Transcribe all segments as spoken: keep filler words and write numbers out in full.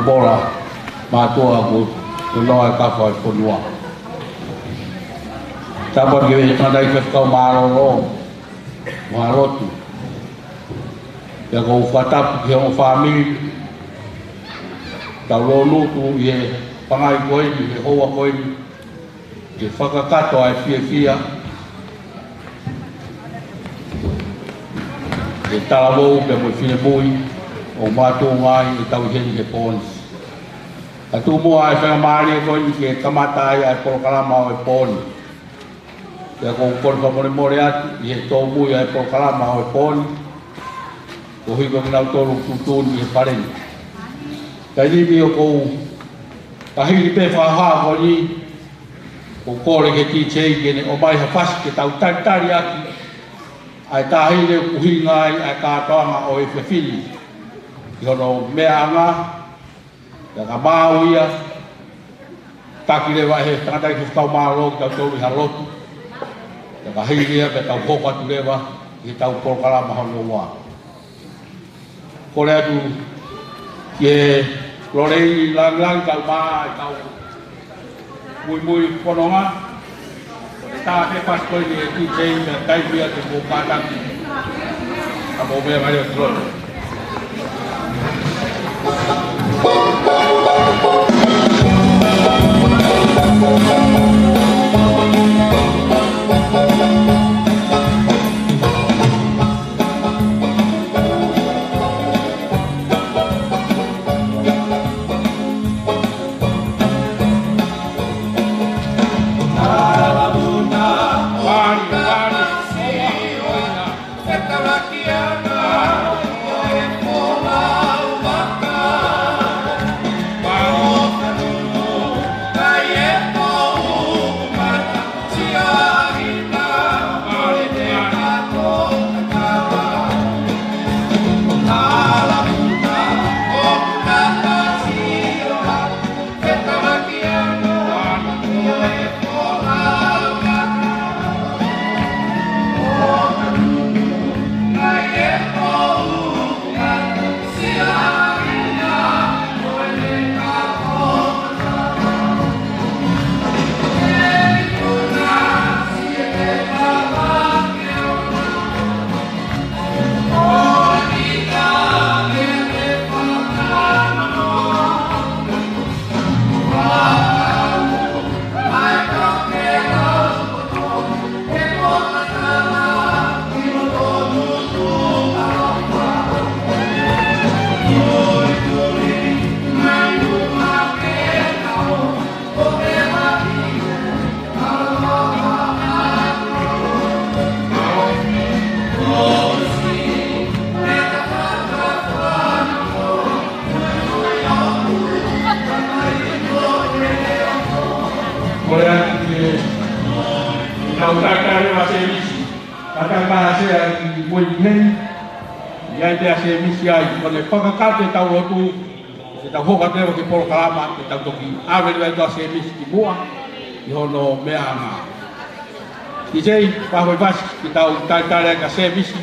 Pola, mātuʻa ko, ko Noa e kafa e fonua. Tapu ki he tangataʻeiki faifekau mālōlō, mo e lotu. Pea ʻoku ou fakatapu ki he ongo fāmili, tau lōnuku ʻi he pangai ko eni, he houa ko eni, ke fakakakato ʻa e fiefia, ʻe talavou pea mo e finemui, ʻo mātuʻa ai ʻetau ʻi heni he pō ni. Ka tuʻu muʻa ʻa e faingamālie ko eni ke kamata ai ʻa e polokalama ʻo e pō ni. Pea ʻoku ou kole fakamolemole atu ʻi he tōmui ʻa e polokalama ʻo e pō ni, koeʻuhi ko kinautolu ʻoku tuʻutuʻuni ʻi he pale ni. Ka ʻi he taimi ʻoku ou ka hili pē fakahā ko eni, ʻoku ou kole ki he D J ke ne ʻomai ha fasi ke tau talitali ʻaki ʻa e taʻahine ʻoku ʻuhinga ai ʻa e kātoanga ʻo e fefine ʻi hono meʻaʻanga, pea ka maau ia, taki leva ʻe he tangataʻeiki faifekau mālōlō kitautolu ʻi ha lotu, pea ka hili ia pea tau hoko atu leva ʻi heʻetau polokalama hono ua. Kole atu ki he Lorelei Langilangi kae ʻumaʻā ʻa e kau muimui fononga. Ko e tā pē fasi ko eni ʻe D J, meʻa taimi ia ke mou kātaki. Ka mou meʻa mai ʻo tuʻu. Kole atu ki he kau talitali ʻa Sēmisi. Ka tau ka ʻasi ʻa e kiʻi poini heni. ʻI ai pē ʻa Sēmisi ai, ʻo ne fakakakato ʻetau lotu, ke tau hoko atu leva ki he polokalama, ke tau toki ʻave leva ʻa Sēmisi ki muʻa ʻi hono meʻaʻanga. D J, pā hoi fasi, ke tau talitali ai kia Sēmisi.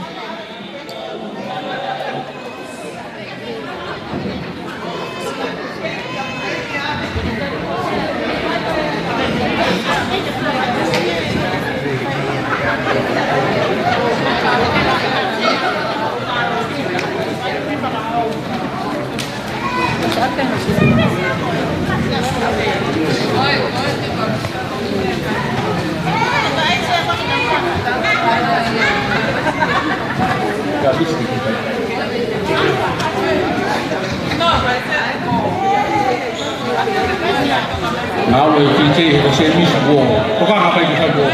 Ngāue D J he ko Sēmisi kuo tokanga pē ki he fai kuo.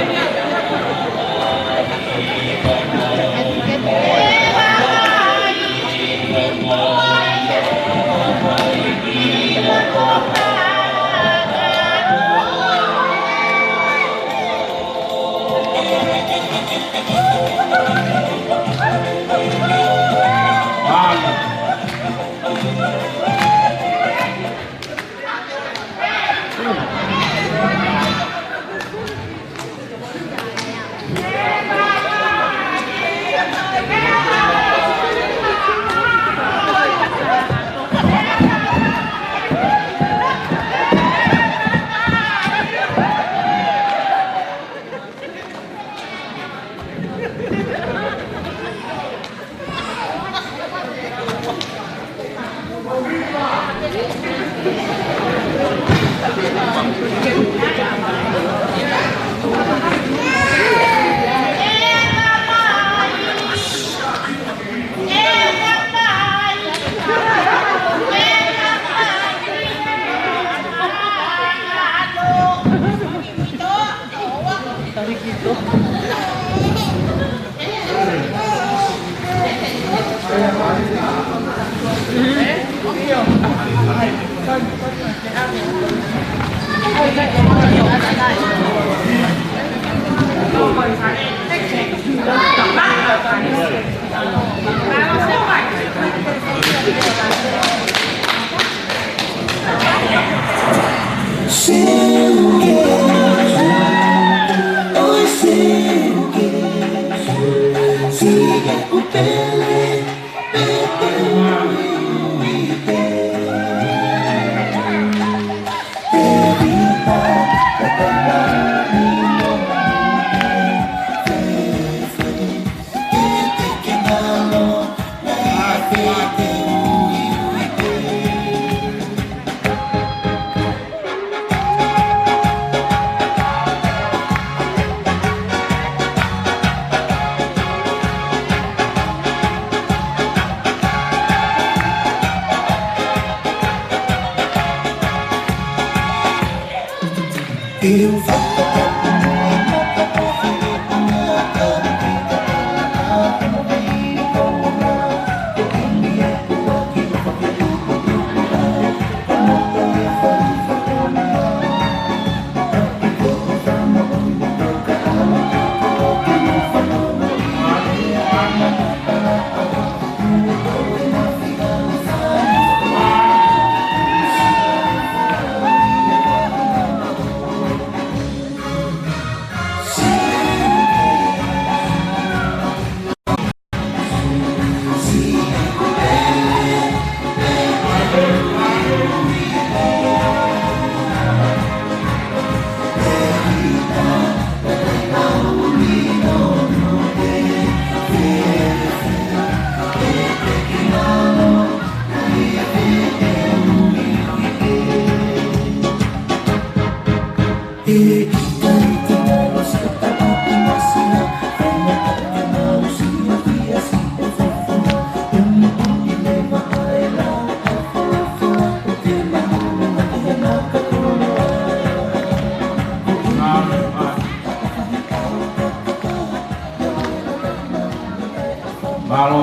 Mālō.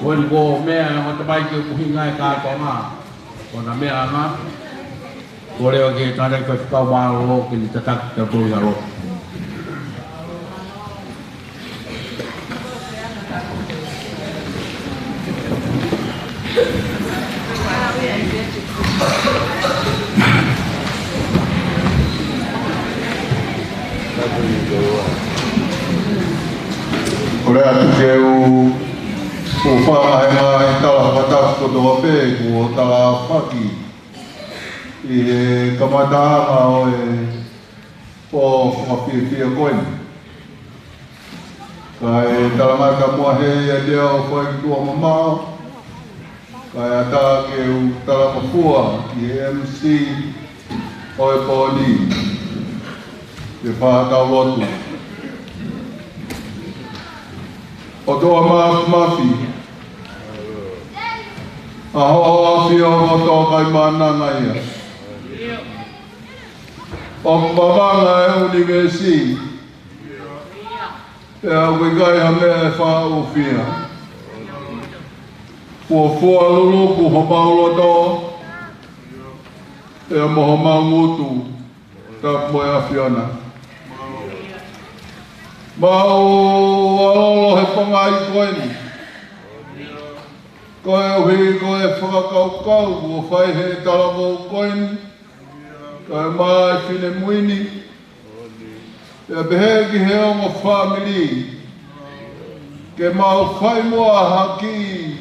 Ko eni kuo meʻa ʻa e ongo tamaiki ʻoku hinga e kātoanga. Ko ʻena meʻa ʻanga. Ko e lea ki he tangataʻeiki faifekau mālōlō ke ne tataki kitautolu ʻi he lotu. Kole atu ke u, u fakahā ʻa e ngaahi tala fakatapu kotoa pē kuo tala ʻaki ʻi he kamataʻanga ʻo e pō fakafiefia ko eni. Kae talangata muʻa ʻiate au ʻa e faifekau mamaʻo, kae ʻatā ke u talangofua ki he M C ʻo e pō ni, ke fakatau lotu. ʻOtua Māfimafi, ʻa hoʻo ʻAfio ko Tōkaimānanga ia. ʻOku mavanga e ʻunivēsi, pea ʻoku ʻikai ha meʻa ʻe faʻa ʻufia. Fuofua luluku homau loto, pea mo homau ngutu, tapu mo e ʻAfiona. Mau ʻalolo he pongipongi ko eni, koeʻuhi ko e fakakaukau kuo fai he talavou ko eni, kae ʻumaʻā e finemui ni, pea pehē ki he ongo fāmili, ke mau fai muʻa ha kiʻi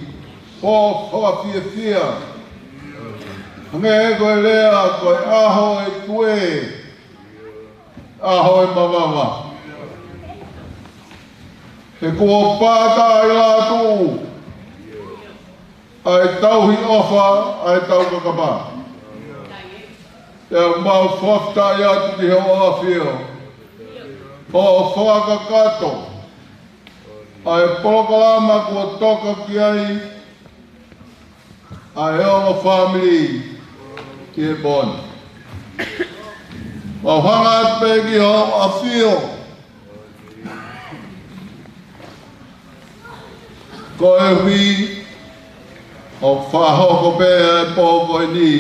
pō fakafiefia. Hangē ko e lea, ko e ʻaho ʻe tuē, ʻaho ʻe mavava. He kuo pātaʻi lātuʻu, ʻa e tauhi ʻofa ʻa e tau kakapa. ʻOku mau fakafetaʻi atu ki hoʻo ʻafio, hoʻo fakakakato ʻa e polokalama kuo toka ki ai ʻa e ongo fāmili ki he pō ni. Mau hanga atu pē ki hoʻo ʻafio, koeʻuhi ʻoku fakahoko pē ʻa e pō ko eni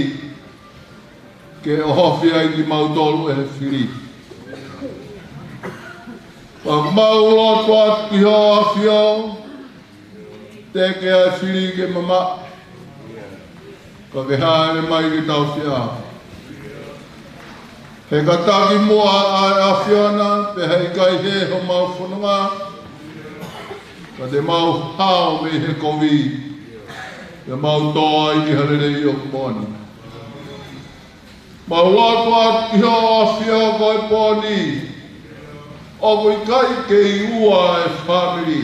ke ʻohofi ai kimautolu ʻe he fili. ʻOku mau lotu atu ki hoʻo ʻafio, teke ʻa e fili ke mamaʻo, ka ke hāʻele mai ke tau fie ʻaho. He ka taki muʻa ʻa e ʻAfiona, pea heʻikai hē homau fononga, ka te mau hao mei he kovi, pea mau tō ai ki ha lelei ʻoku moʻoni. Mau lotu atu ki hoʻo ʻafio ko e pō ni, ʻoku ʻikai ke ʻi ua e fāmili.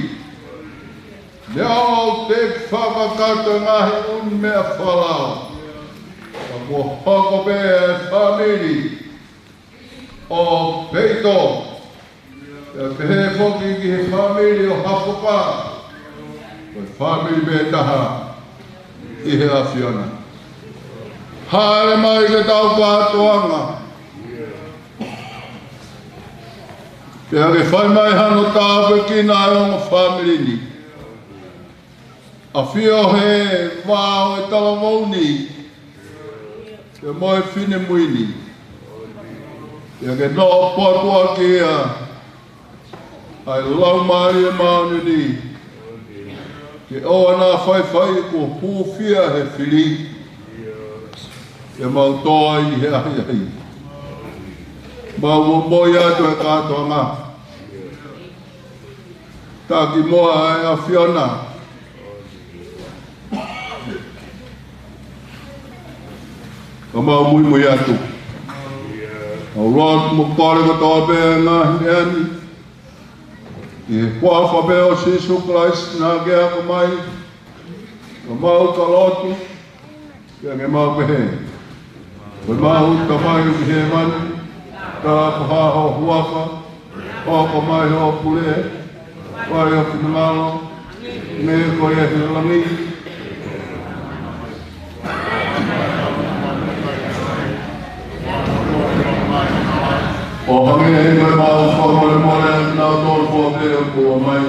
Neongo ʻoku teʻeki fakakakato e ngaahi ʻū meʻa fakalao, ka kuo hoko pē e fāmili ʻo Peito. Pea pehē foki ki he fāmili ʻo Hafoka, ko e fāmili pē taha ʻi he ʻAfiona. Hāʻele mai ke tau kātoanga, pea ke fai mai hano tāpuekina ʻa e ongo fāmili ni. ʻAfio he vā ʻo e talavou ni, pea mo e finemui ni, pea ke noʻo potuʻaki ia ʻa e Laumālie Māʻoniʻoni, ke ʻoua naʻa faifai kuo hūfia he fili, pea mau tō ai ʻi he ʻahiʻahi. Mau momoi atu e kātoanga, taki muʻa ʻa e ʻAfiona, ka mau muimui atu. Mau lotu mo kole kotoa pē ʻa e ngaahi meʻa ni ʻi he huafa pē ʻo Sīsū Kalaisi naʻa ke ako mai, ka mau ka lotu, pea ke mau pehē: Ko ʻemau Tamai ʻoku ʻi hēvani, talaʻofa hoʻo huafa, hoko mai hoʻo pule, fai ho finangalo, hangē ko ia ʻi langi. ʻO hangē ko ʻemau fakamolemole ʻa kinautolu kotoa pē ʻoku ʻomai,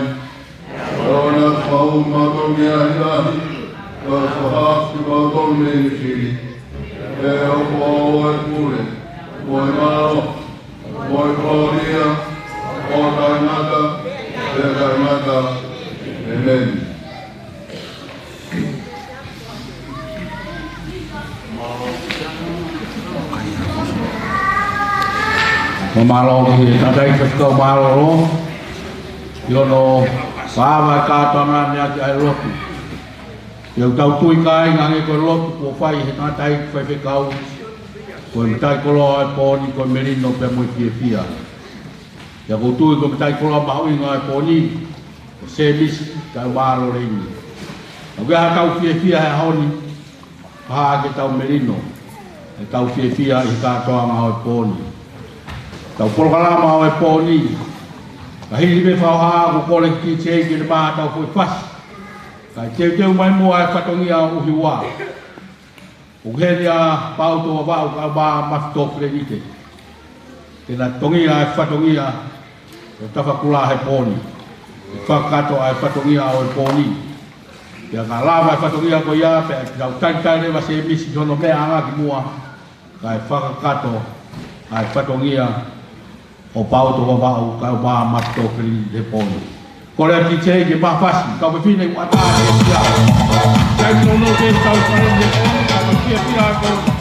ʻoua naʻa ke fakahaofi kimautolu ki he ʻahiʻahi, ka ke fakahaofi kimautolu mei he fili. He ʻoku ʻoʻou ʻa e pule, mo e mālohi, mo e kolōlia, ʻo taʻengata, pea taʻengata. ʻĒmeni. Mālō ki he tangataʻeiki faifekau mālōlō ʻi hono fakaava e kātoanga ni ʻaki ʻa e lotu. Pea ʻoku tau tui kāinga, hangē ko e lotu kuo fai ʻe he tangataʻeiki faifekau, ko e mataʻikoloa ʻo e pō ni ko e melino pea mo e fiefia. Pea ʻoku ou tui ko e mataʻikoloa mahuʻinga ʻo e pō ni ko Sēmisi kae ʻumaʻā Loleni. ʻOku ʻi ai haʻatau fiefia he ʻaho ni, pea ke tau melino ʻetau fiefia ʻi he kātoanga ʻo e pō ni. Tau polokalama ʻo e pō ni, ka hili pē fakahoha kuo kole ki he DJ ke ne maʻu haʻatau foʻi fasi, kae teuteu mai muʻa e fatongia ʻo ʻUhiua. ʻOku ʻi heni ʻa Pauto Vavaʻu kae ʻumaʻā Mafito Felenite, ke na tongi ʻa e fatongia ʻo Tafakula he pō ni, ke fakakakato ʻa e fatongia ʻo e pō ni. Pea ka lava e fatongia ko ia, pea tau talitali leva Sēmisi ki hono meʻa ʻanga ki muʻa, kae fakakakato ʻa e fatongia ʻo Pauto Vavaʻu kae ʻumaʻā Mafito Felenite he pō ni. Kole atu ki he DJ ke maʻu fasi, kau fefine ʻoku ʻatā ke sia. Kai tau nō ke tau fale ni he pō ni, ka tau fiefia atu.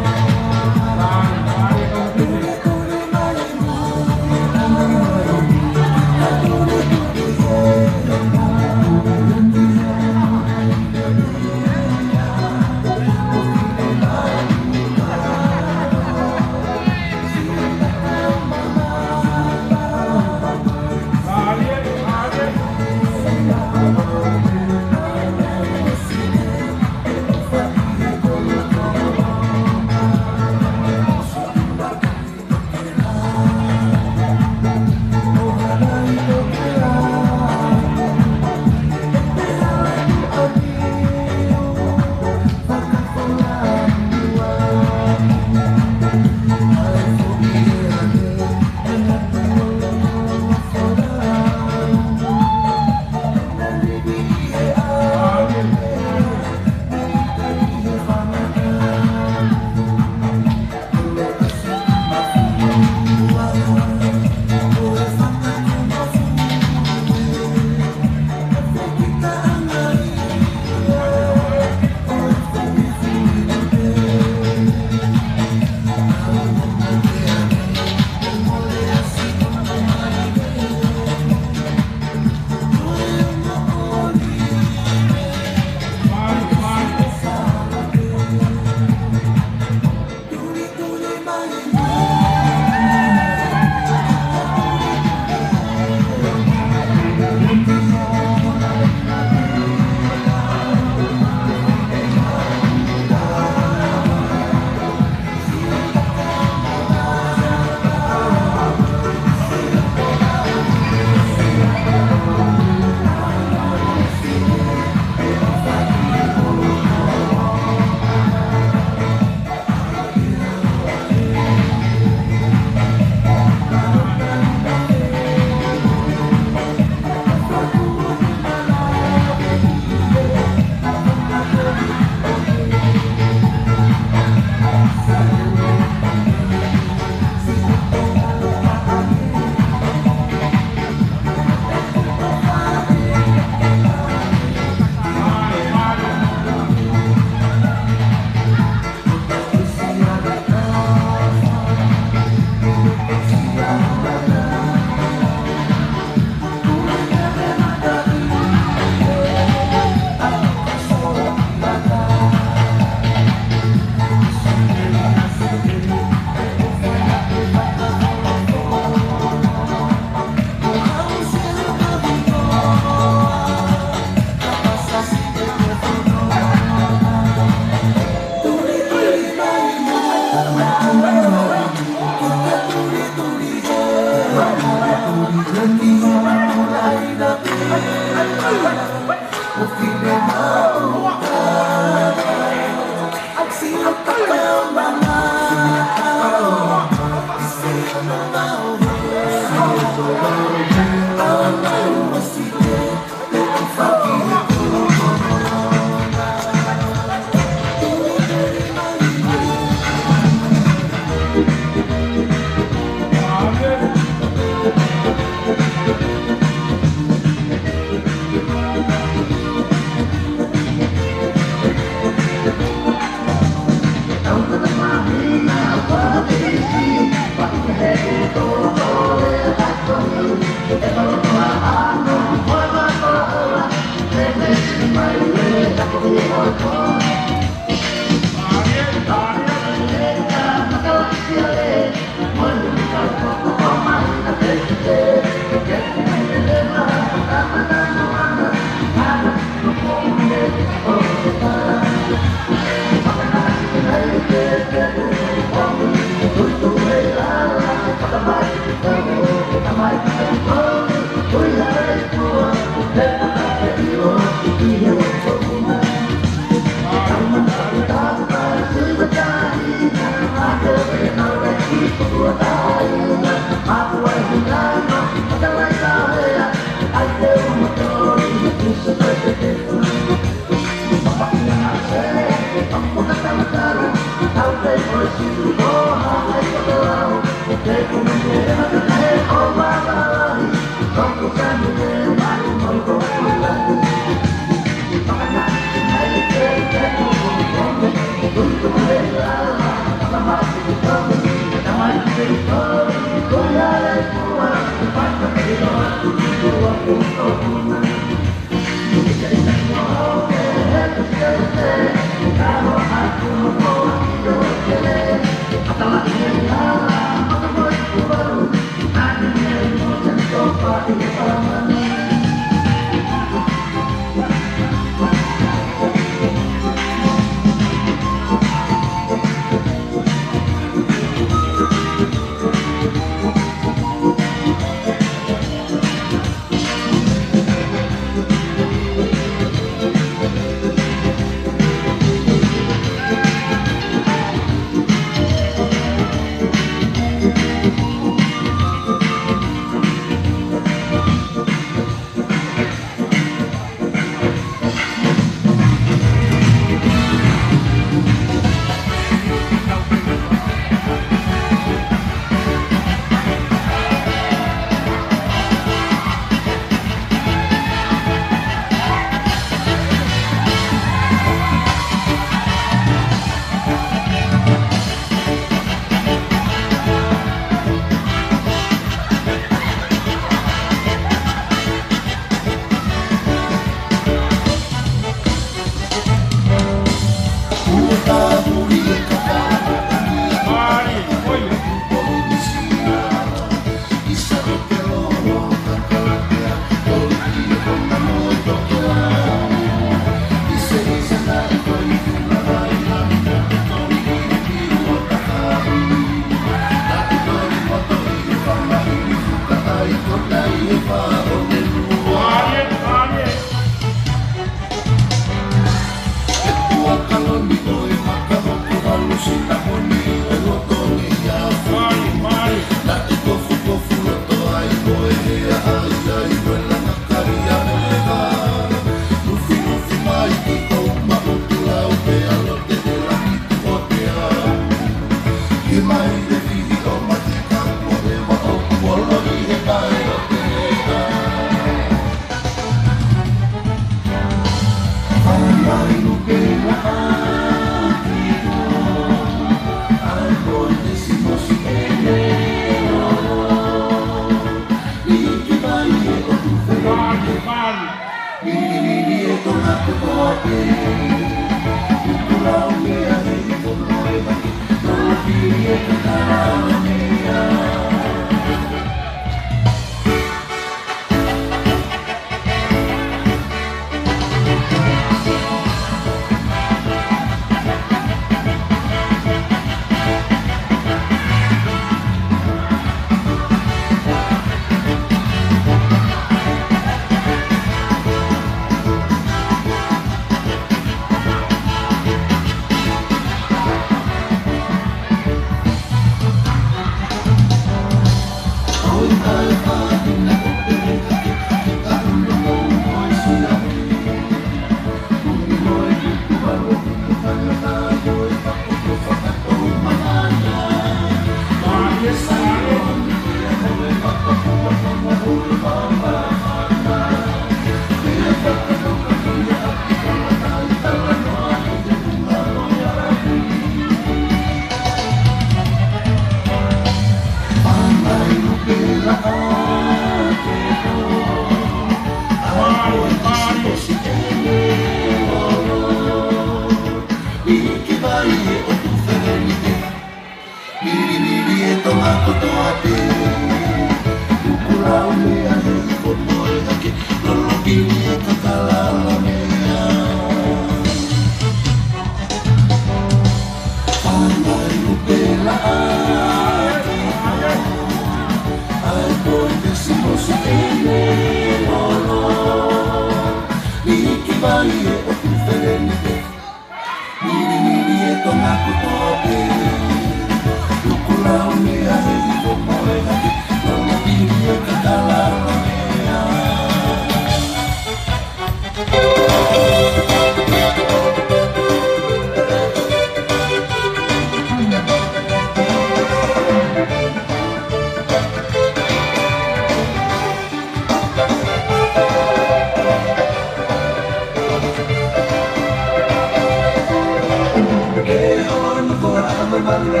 Mālō,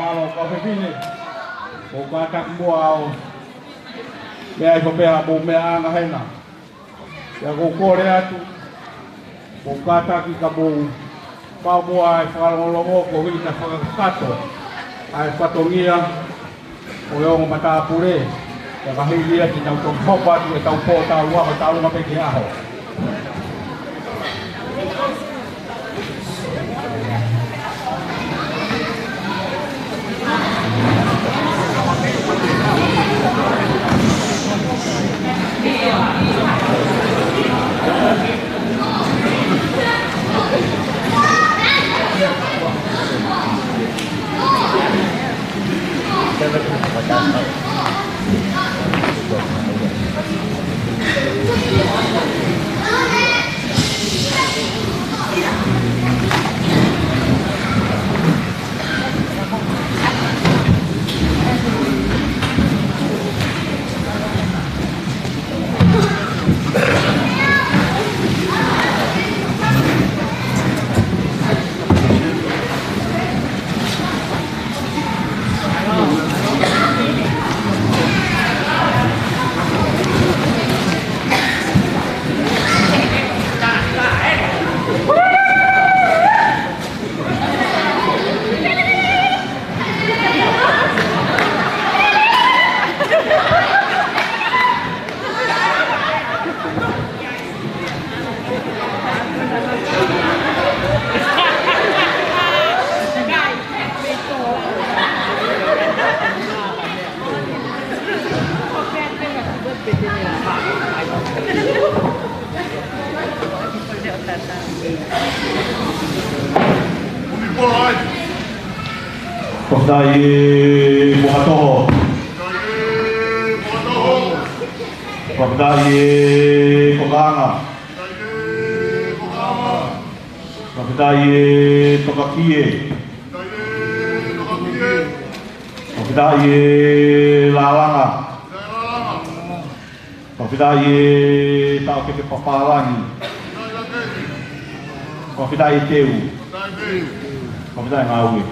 mālō, kau fefine. ʻOku kātaki muʻa ʻa e meʻa ʻi ko pea mo meʻa anga hena. Pea ʻoku ou kole atu, ʻoku kātaki ka mou maʻu muʻa e fakalongolongo koeʻuhi ke fakakakato ʻa e fatongia ʻo e ongo matāpule, ʻo ka hili ia ke tau toki hopo atu ʻetau pō, tau ʻaho, tau ʻaho pē ki he ʻaho. Fakafetaʻi e Fakatoho. Fakafetaʻi e Fakaanga. Fakafetaʻi e Fakakie. Fakafetaʻi e Lalanga. Fakafetaʻi e Taʻokete Papālangi. Fakafetaʻi e Teu. Fakafetaʻi e Ngāue.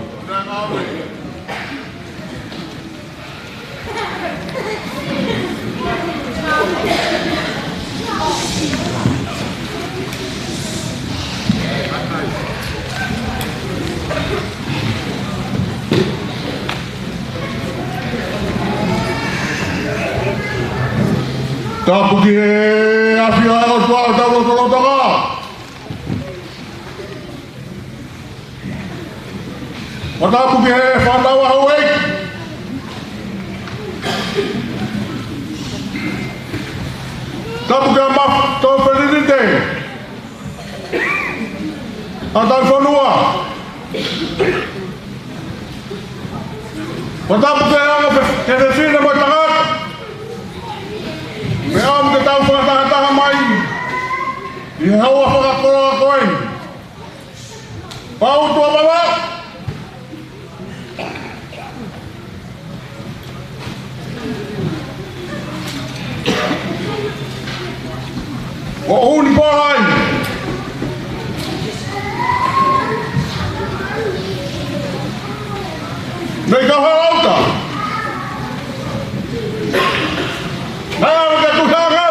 Tapu ki he ʻafio ʻa e ʻOtua ʻi hotau lotolotonga. Fakatapu ki he fānau ʻa houʻeiki. Tapu ki he maʻu tō felinite ʻa hotau fonua. Fakatapu ki he anga fe-, ki he fefine mo e tangata. Meʻa ʻoku tau fakatahataha mai ʻi he houa fakakoloa ko eni. Pau tuʻa vava. ʻO uni pō ai. Mei ka halauta. Nā, mei ka tuhanga.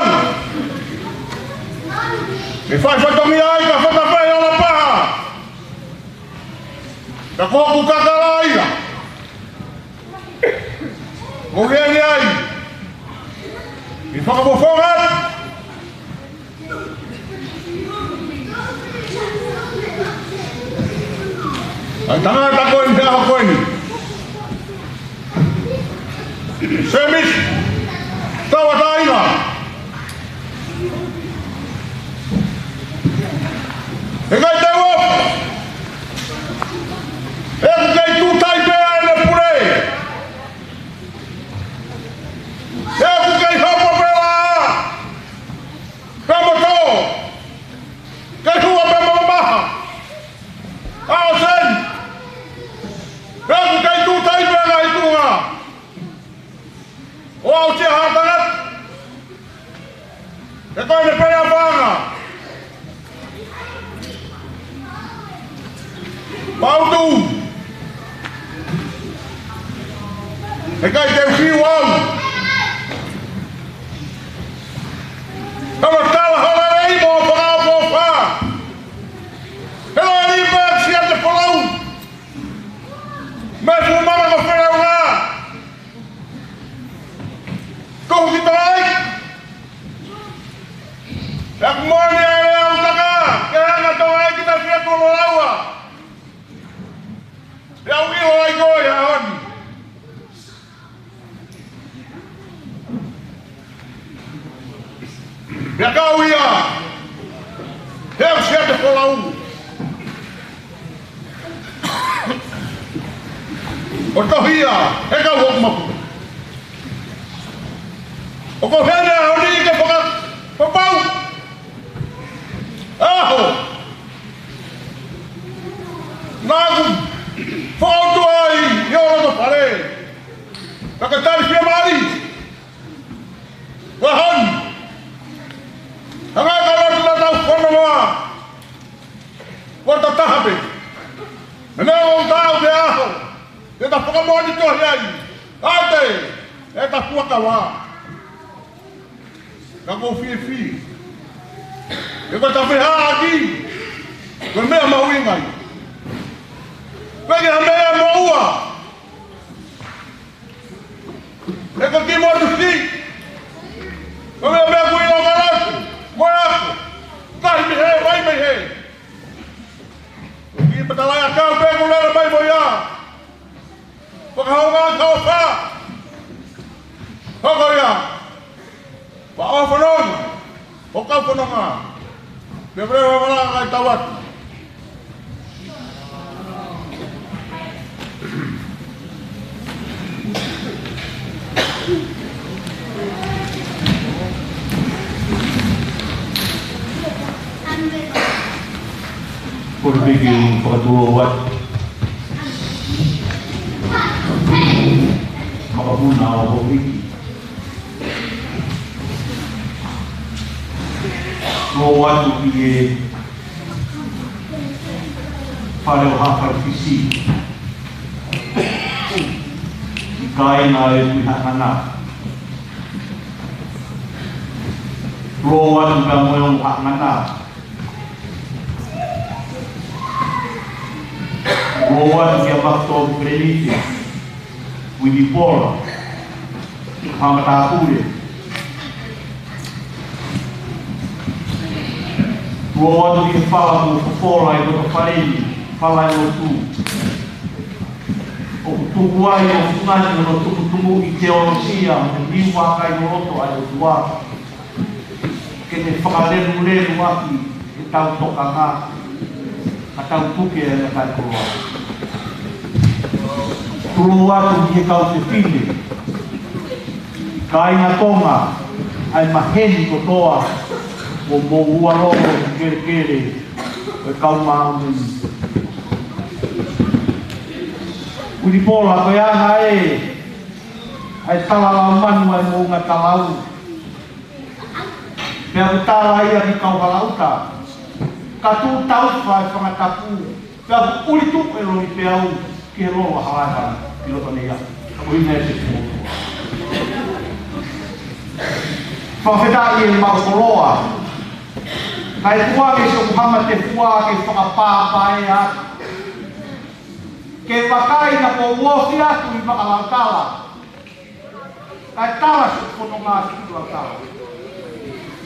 Mei fai fatongia ai ka fata fai ala paha. Ka ko hoku kakala ia. Mo heni ai. ʻI fakafofonga. ʻAi tangata ko eni, ʻa ko eni. Semisi. Tauʻatāina. He ko ʻene pele ʻa Paʻanga. Pautu. He ʻikai te u fiu au. He ʻoku tala hola lei mo fakaʻofoʻofa. He ʻoku lei pē Siaʻatefou. Mei Fuʻu Maka mo Feleulā. Ko ki Tolai. Pea ʻoku moʻoni ʻa e lea ʻa ʻUtaka, ke hanga ʻo Tolai ki Tafia Tololaua. Pea u ʻilo ai ko ia ʻaho ni. Pea kau ia, he ʻoku Siaʻatefou. ʻO tohi ia, he kau ʻoku mapu. ʻOku ou hanga ʻaho ni ke fakapapau. ʻAho. Naʻa ku fakautu ai, ʻi ʻolunga fale. Ka ka tali fia mai. Wahon. Hanga ka lotu na tau fononga. Wata taha pē. Mene o tau te aho. Te ta fakamoʻoni tohi ai. Ate. E ta fuakava. Ka ko fiefia. He ko ta fehaʻaki. Ko e meʻa mahuʻinga ia. Pea ke ha meʻa moʻua. He ko ki motu si. Ko meʻa meʻa kui no manatu. Mo e ako. Tahi mei he, vai mei he. Ko ki patalai a kau pe ko lele mai mo ia. Ko ka hau ngā kau fa. Hoko ia. Wa o fononga. O kau fononga. Pea pea wa wala ngai tau atu. Ko e piki ʻoku fakatulou atu. Makapuna ʻo Houʻeiki. Tulou atu ki he fale ʻo Haʻa Fale Fisi. ʻI kāinga ʻo e Tuʻi Haʻangana. Tulou atu ki he ongo Haʻangana. Tulou atu ki he Makatō Pelenite, Uinipola, Hamatāpule. Tulou atu ki he fala mo e fofola ʻi loto fale ni, fala ʻi lotu. ʻOku tuku ai ʻo fungani hono tumutumu ʻi teolosia, mo e niu vakai ʻi loto ʻa e ʻOtua. Ke ne fakalelulelu ʻaki ʻetau tokanga, ka tau tuke ai ʻa e koloa. Tulou atu ki he kau fefine, kāinga Tonga, ʻa e maheni kotoa, ʻo mou ua longo kelekele, ʻo e kau māʻoniʻoni. Uinipola, ko e anga ē, ʻa e tala lau manu ʻa e moʻunga Talau. Pea ʻoku tala ia ki Kauhalaʻuta. Ka tuʻu taufa e fanga tapu. Pea ʻoku ʻuli tuʻu e loli peau ki he lolo ʻa Halaevalu ʻi loto nei ia. Ka ko ina e se fuo. Fakafetaʻi e mau koloa. Kae tuʻu ange Siokuhama Tefua ke fakapāpaʻi atu. Ke vakai naʻa ku ofi atu ʻi Makalautala. Kae tala siʻi fononga ki Makalautala.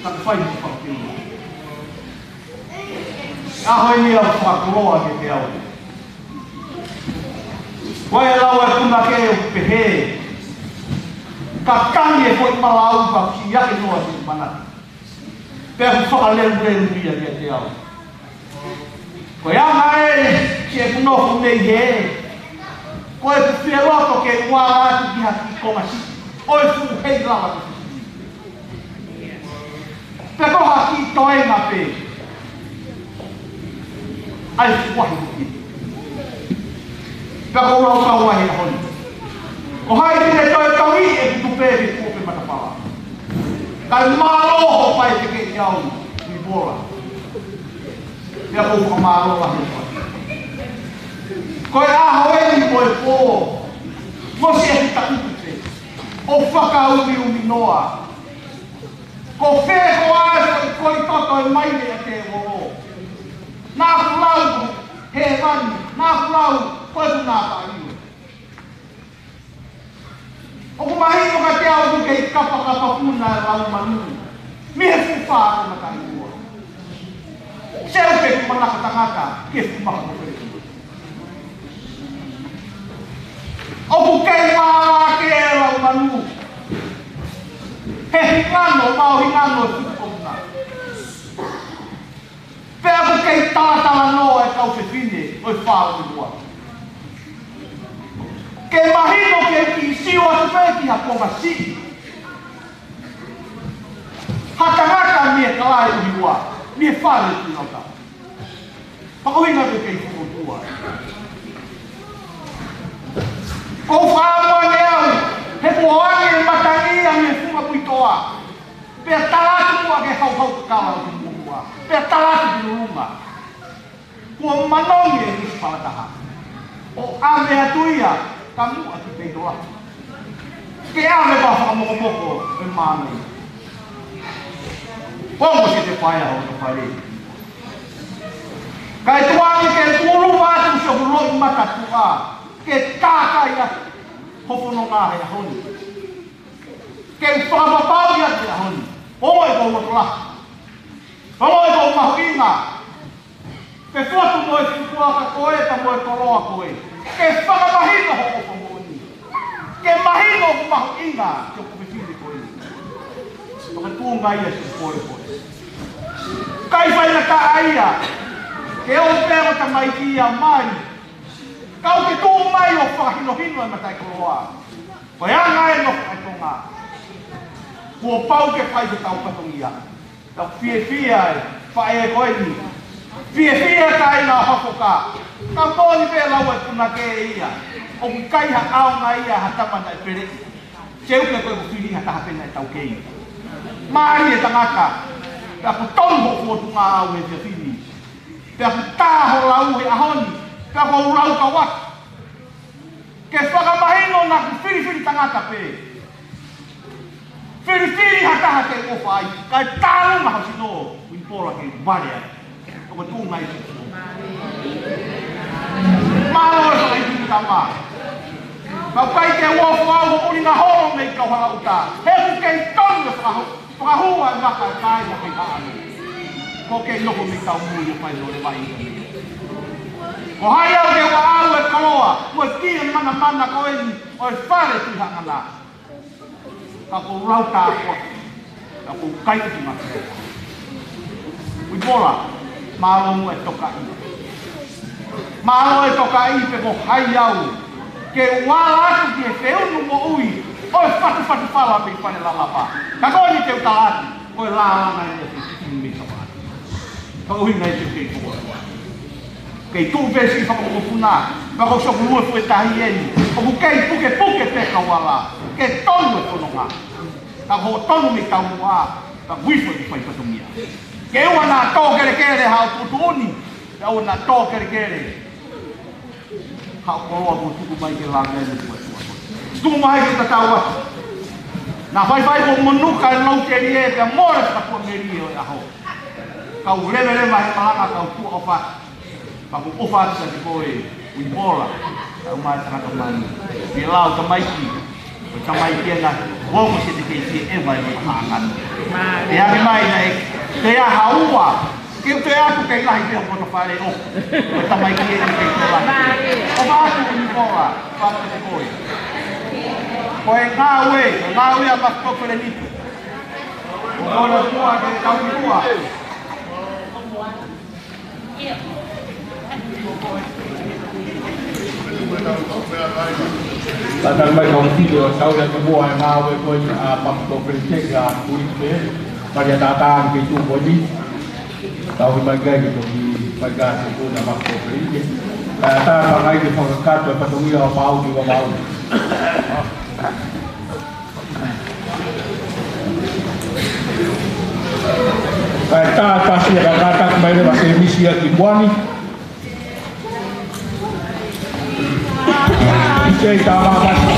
Ka ku fai mo fakapili. ʻAho ni ʻoku fakakoloa ke te au. Ko e lau e punake ʻoku pehē. Ka tangi e foʻi malau ka fia ke noa siʻi mana. Pea ʻoku fakalelulelu ia kiate au. Ko e anga ē, ki heʻeku nofo mei hē. Ko ʻeku fie loto ke u ala atu ki ha kiʻi konga siʻi. ʻO e fuʻu hei lava ko e fuʻu siʻi. Pea ko ha kiʻi toenga pē. ʻAi fuahi ko ki. Pea ko lau kau ai he ʻaho ni. Ko hai te ne toe tauhi ʻeku tupe ke kuo pe matapala. Kae mālō hoʻo fai ʻiate kimautolu, Nipola. Pea ʻoku ou fakamālō lahi atu. Ko e ʻaho eni mo e pō, mo siʻeku taʻutu pē, ʻo fakaumiumi noa. Ko fē koā e foʻi kolitoto ʻe maile ʻiate au? Naʻa ku lau ko hēvani, naʻa ku lau ko e tuna pāliu. ʻOku mahino kiate au ʻoku kei kapakapa puna e lau manu mei he fuʻu fā ko e mataʻi ua. Seuke, manako tangata ki he fuʻu maka ko Felekiuti. ʻOku kei mālake e lau manu he hingano, maʻu hingano e fuʻu konga. Pea ʻoku kei talatalanoa e kau fefine ʻo e fā ʻUniua. Ke mahino ke u kiʻi sio atu pē ki ha konga siʻi. Ha tangata mei he kalae ʻUniua, mei he fale ʻUniua. Pea ko e ʻuhinga ʻoku kei fuʻu tua. ʻOku ou faʻa ʻoange au, he kuo ʻoange e matangi ia mei he funga puitoʻa. Pea tala atu muʻa ki he hauhau kakala ʻo e muʻomuʻa. Pea tala atu ki lulunga. Kuo manongi e nisi palataha. ʻO ʻave atu ia, ka muʻa ki peito lahi. Ke ʻave ʻo fakamokomoko e māmani. Ko mo se te paea ho to fale. Kae tuʻu ange ke tulu atu siʻoku loʻimata tuʻa. Ke tākai atu ho fononga he ʻaho ni. Ke u fakapapauʻi atu he ʻaho ni. Ko koe ko e loto lahi. Ko koe ko e mahuʻinga. Pe fotu mo e fukuaka ko ē, pea mo e koloa ko ē. Ke fakamahino hoʻo ʻofa moʻoni. Ke mahino ʻoku mahuʻinga ke u kumi fili ko ē. Ka tuʻunga ia siʻi ko ē ko ē. Kai fai na ka aia. Ke o pea mo tamaiki ia mai. Kau ke tuʻu mai ʻo fakahinohino e mataʻikoloa. Ko e anga e nofo ʻa e Tonga. Kuo pau ke fai ke tau fatongia. Ka fiefia e faʻē ko eni. Fiefia e kāinga ʻo Hafoka. Ka moʻoni pē lau e punake ia. ʻOku ʻikai ha ʻaonga ia ha tama naʻe peleʻi. Seuke, ko e fili ha taha pē naʻe taukei. Mālie tangata. Pea ʻoku tonu hoʻo fotunga au he efiafi ni. Pea ʻoku tā ho lau he ʻaho ni. Pea ʻoku ou lau kau atu. Ke fakamahino naʻa ku filifili tangata pē. Filifili ha taha ke u ʻofa ai, kae tālunga ho sino, ʻUnipola, ke vale ai. ʻOku tuʻunga ia siʻi. Mālō e fakaʻiku tama. Ka ʻoku ʻikai ke u ʻofa au ʻo ʻulinga holo mei kau hala ʻuta. He ʻoku kei tonu e fakaho-, fakahua e maka e kāinga kei haʻane. Ko e kei nofo mei taumui ʻo fai nō le vai ʻi ka mei. Ko hai au ke u ʻaʻau e koloa, mo e kī e manamana ko eni ʻo e fale Tuʻi Haʻangana. Ka ʻoku ou lau tāpuaki, ka ʻoku ou kai ʻutu mate. ʻUnipola, mālō muʻa e tokaʻi. Mālō e tokaʻi pe ko hai au. Ke u ala atu ki he feʻunu moʻui ʻo e fatufatu fala mei Fale Lalapa. Ka ko eni te u tala atu, ko e lālanga eni e fefine mei Sapa. Ka ʻuhinga ia ke u kei koko atu. Kei tuʻu pē siʻi fakamokopuna, ka ko siʻoku lue fuʻu tahi eni. ʻOku kei pukepuke pē kau ala, ke tonu e fononga. Ka ko hoʻo tonu mei taumuʻa, ka ui fo e fai fatongia. Ke ʻoua naʻa tō kelekele haʻo tuʻutuʻuni, ke ʻoua naʻa tō kelekele haʻo koloa kuo tuku mai ke langa e motuʻa tuʻa. Tuku mai ke tatau atu. Naʻa faifai ko Monuka e lau kelie, pea mole fakatuʻamelie ʻo e ʻaho. Kau leveleva he malanga kau tuʻa ʻofa. Pea ʻoku ou ʻofa atu kiate koe, ʻUnipola. Kau mai tangata manu. Ke lau tamaiki. Ko e tamaiki ena, ko mo se te kei fie ʻeva e mata haʻangana. Te ake mai na e, te aha ua. Ke u te atu kei lahi pē ʻo koto fale ʻo. Ko e tamaiki ena kei te lahi. ʻOfa atu ʻUnipola, ʻofa atu kiate koe. Ko e ngāue, ko e ngāue ʻa Makitō Felenite. Ko e ʻOtua ke tau ki tua. Tātā mai kau tiki ʻo tau ia ke mua e ngāue ko eni ʻa Makitō Felenite ʻa Kuini pē. Pali a tātā ke tu ko eni. Tau mai kai ke toki mai kai ke tu na Makitō Felenite. Tātā mai ke fakakakato e fatongia ʻo Pau ki Vavau. Kae tātasi ʻa e kātaki mai leva Semisi ʻa Kimuani. Kei tā mātasi.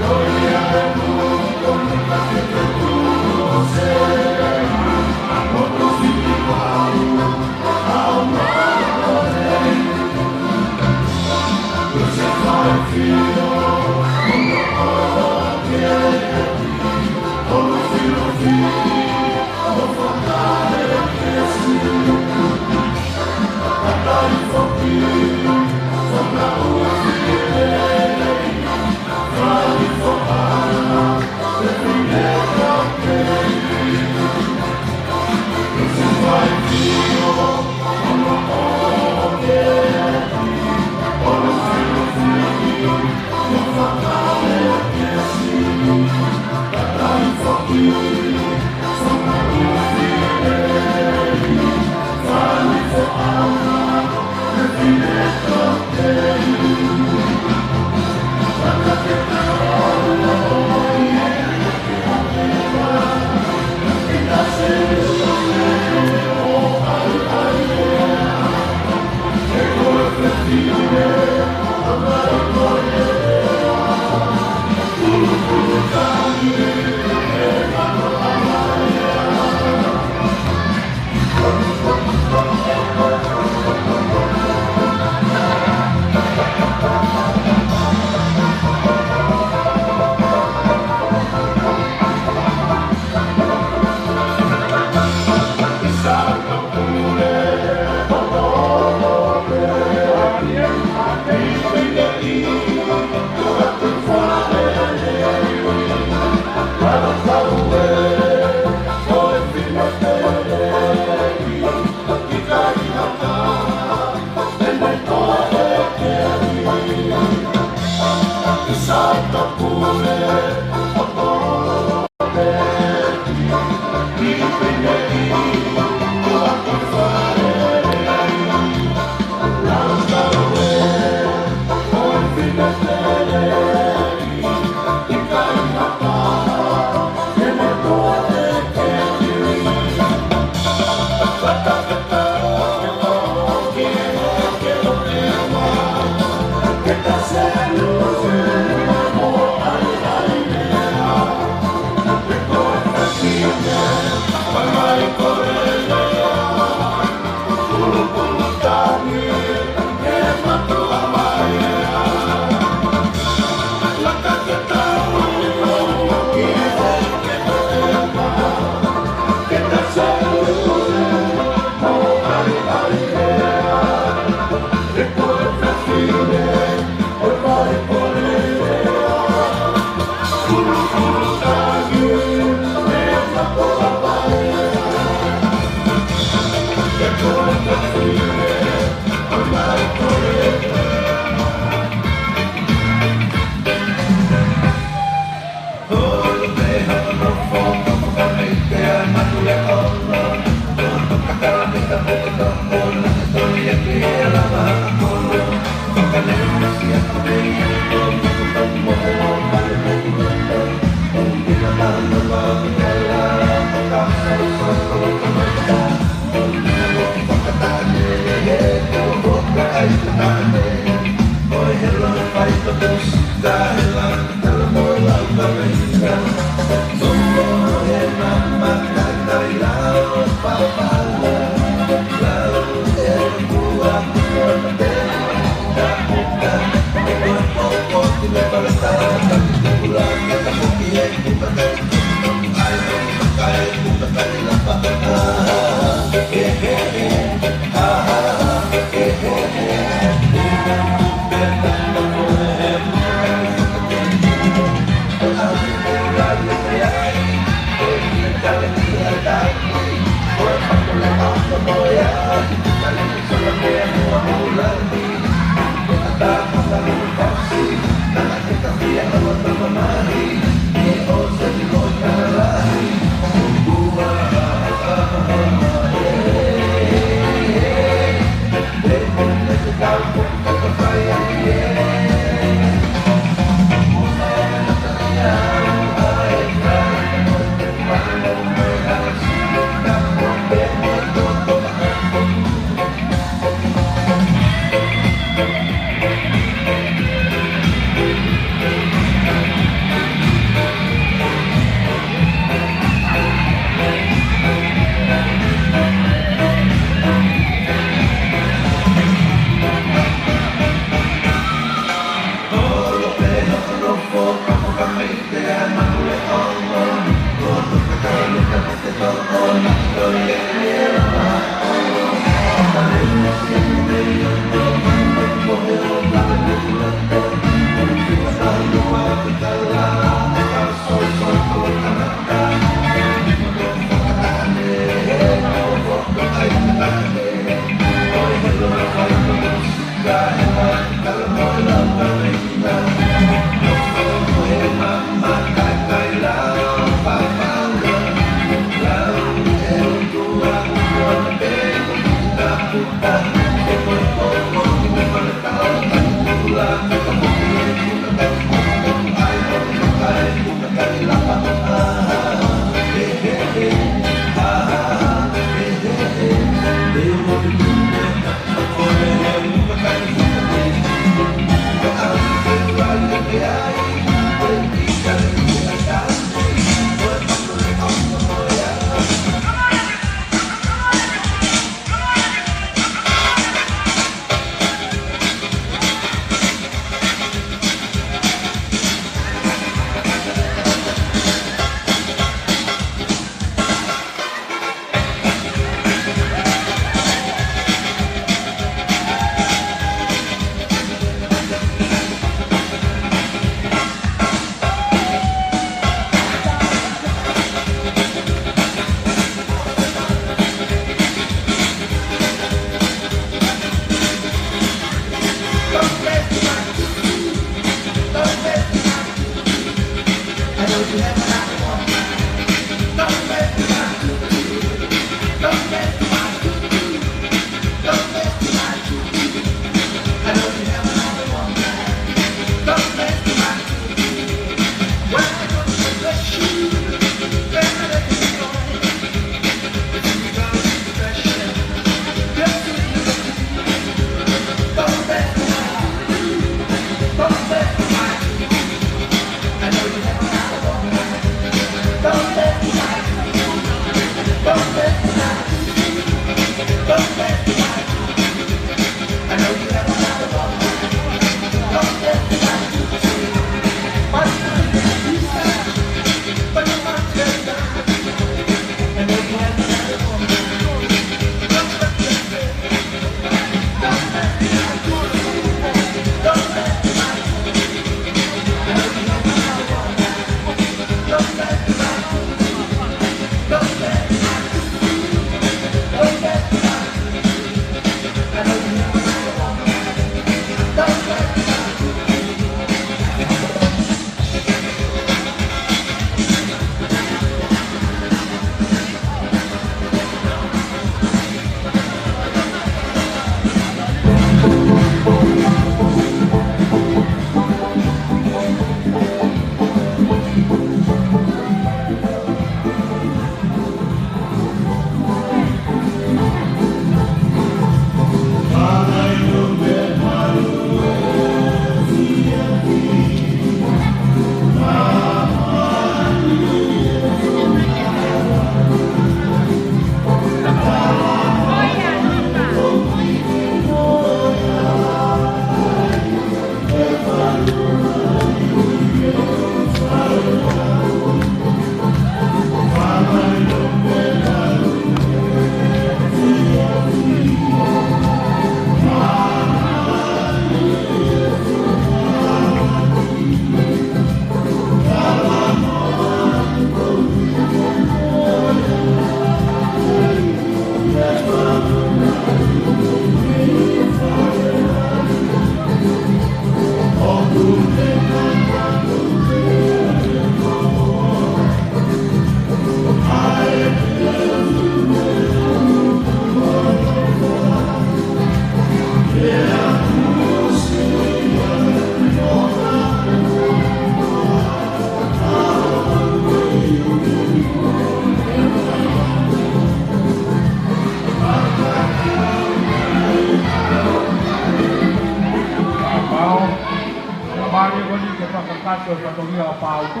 Ko e fatongia ʻo Pautu,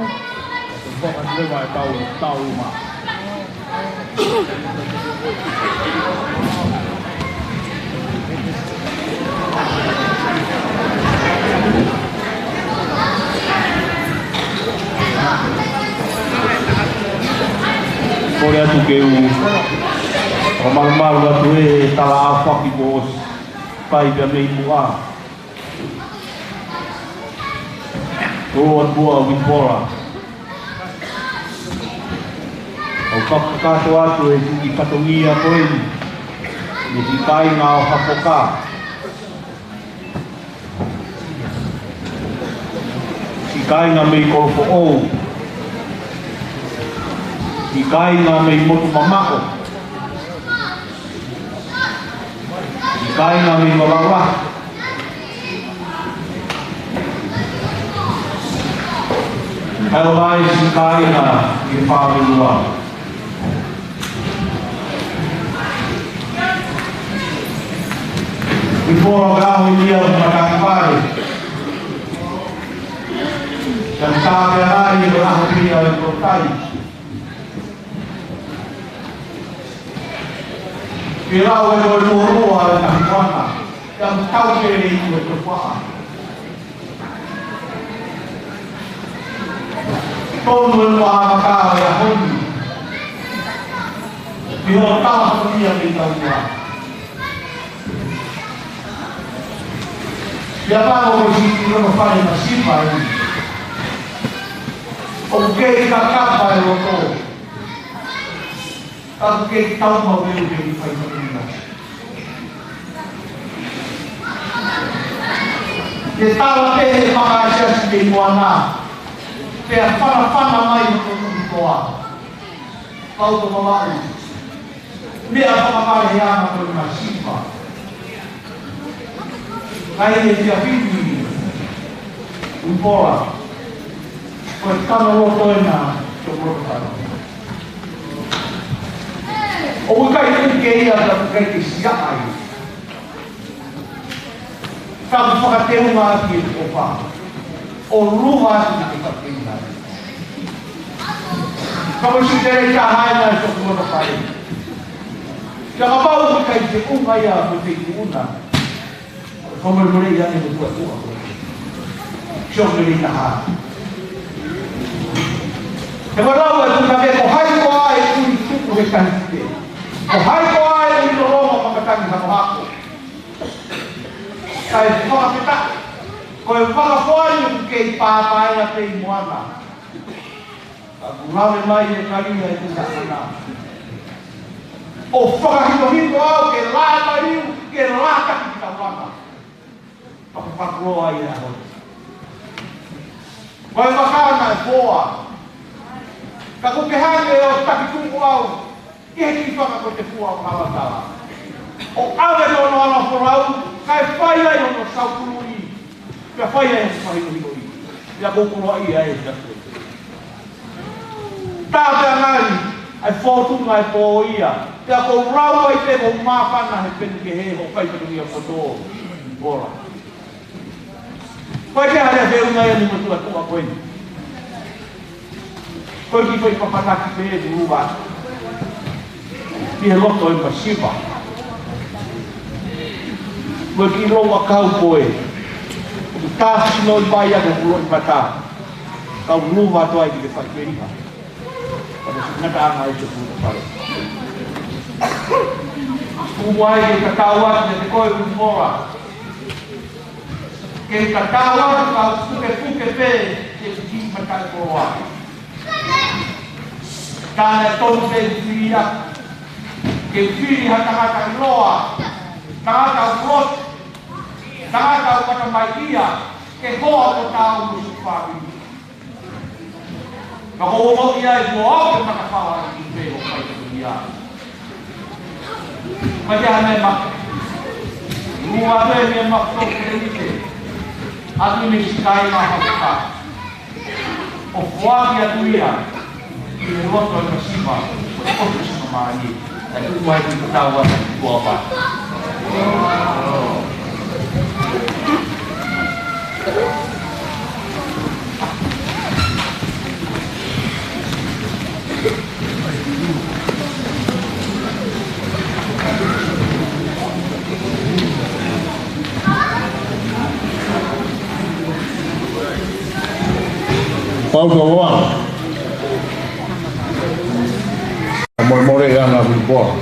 ko e konga leva ʻe Pautu, tau uma. Kole atu ke u fakamalumalu atu he tala ʻaofaki kuo ʻosi fai pea mei muʻa. Ko e ʻOtua ʻo Uipola. ʻOku ou fakakakato atu e kiʻi fatongia ko eni, ʻi he siʻi kāinga ʻo Hakoka. Siʻi kāinga mei Kolofoʻou. Siʻi kāinga mei Motu Mamaʻo. Siʻi kāinga mei Malaʻe. Kae ʻumaʻā siʻi kāinga ʻi he Fāmelua. Uipola, ka ʻi ai ha matāpule, ka tāpeangai ko e ʻaho pē ia ʻo e polotai. Ke lau e ko e lua lua e tahi kuana, ka tau pele i ko e tofaʻa. Tonu e ua ʻa e maka ʻo e ʻaho ni. Ke hoko atu ia ke tau ia. Pea pau ko e siʻi loto fale masiva eni. ʻOku kei kakapa e loto. Ka ʻoku kei tau mau e ʻuhi ke fai mai ʻi he ʻaho ni. Ke tala pē he fakaʻasiʻasi kei Moana. Pea fanafana mai mo e kotoa. Pau ko Mamaʻo. Meʻa fakamalehe ʻa e ko e masiva. Ka ʻi he efiafi ni, Uipola, ko e tala loto ena, tokoloto tala. ʻOku ʻikai ke ia, ka ʻoku ʻikai ke siʻa ai. Ka ʻoku fakateunga ʻaki e tokofa. ʻO lua atu ki he fakateunga. Ka ko e siʻi lelei taha ena ʻi he tokofa. Ka kapau ʻoku ʻikai ke ʻuhinga ia ko e feituʻu na. Ko e fakamolemole ia ʻe he ʻOtua. Sio ki he lelei taha. He ʻoku lau e tuʻunga ko hai koā ʻe ui tuku he tahi pē. Ko hai koā ʻe ui lolonga makatangi hakohako. Kae fakafetaʻi, ko e vaka foʻi ʻoku kei pāpaʻenga pē ʻi Moana. Ka ʻoku lave mai e kali ʻa e tuʻunga na. ʻO fakahinohino au ke lātaliu, ke lātaki ki taulanga. Paka fakuloa ia hoi. Ko e vaka na ʻe foa. Ka ʻoku ke hanga ʻo taki tuku au. ʻI he kiʻi fanga ko e tefua ʻo Kalatala. ʻO ʻave hono ala folau, kae fai ai hono saukului, kae fai ai hono fahinohinoi. Pea ʻoku ou koloaʻia ʻe he Atua. Tāpeangai ʻa e fōtunga ʻo e pō ia. Pea ʻoku ou lau ai pē ʻoku ou māfana he peni kehe hoʻo fai fatongia poto. Ola. Ko e hā e feʻunga ia ni mo e tuʻa ko eni. Ko e kiʻi foʻi papanaki pē ʻe lua. ʻI he loto ʻo e masiva. Ko e kiʻi lou ʻakau ko ē. ʻOku tāfino ʻi pai ʻa e kulo ʻi mata. Kau lua atu ai ki he fai pē ʻi ha. Ka ko e ngataʻanga ʻi he kulo fale. Kuo ʻai ke tatau atu kiate koe Uipola. Ke tatau atu ka pukepuke pē ke kiʻi mataʻikoloa. Ka naʻe tonu pē fili ia. Ke fili ha tangata ʻiloa. Tangata ʻoku lotu. Tangata ʻoku ʻatamaiʻia. Ke hoa ko tau mo siʻi fāmili. Ka ko ʻoku ʻi ai kuo ʻope matapawa ʻi pē ʻo kai ko ia. Ka te ane ma. Lua pē mei ma ko te ite. Atu ni sikai ma hapa. ʻO foaki atu ia. ʻI he loto ʻo e masiva. ʻO te sima mani. Ka tuku ai ki tau atu ki tua pa. Molemole ʻa Vunipola.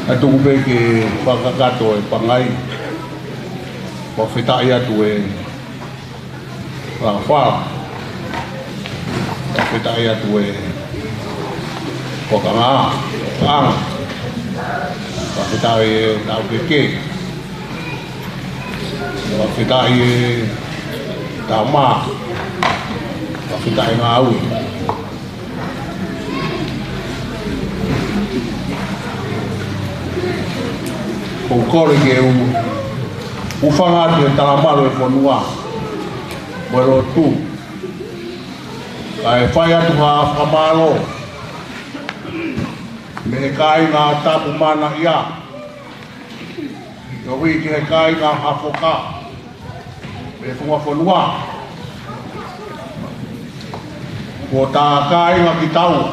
ʻA e tuku pē ke fakakakato e pangai. Fakafetaʻi atu e Lafala. Fakafetaʻi atu e Kokanga. Kokanga. Fakafetaʻi e Taukeke. Fakafetaʻi e Tama. Fakafetaʻi Ngāue. ʻOku ou kole ke u hūfanga atu he talamalu e fonua mo e lotu, kae fai atu ha fakamālō mei he kāinga Tapu Mana ia, ʻo ui ki he kāinga Hafoka, mei he funga fonua. Ko tā kāinga kitaua.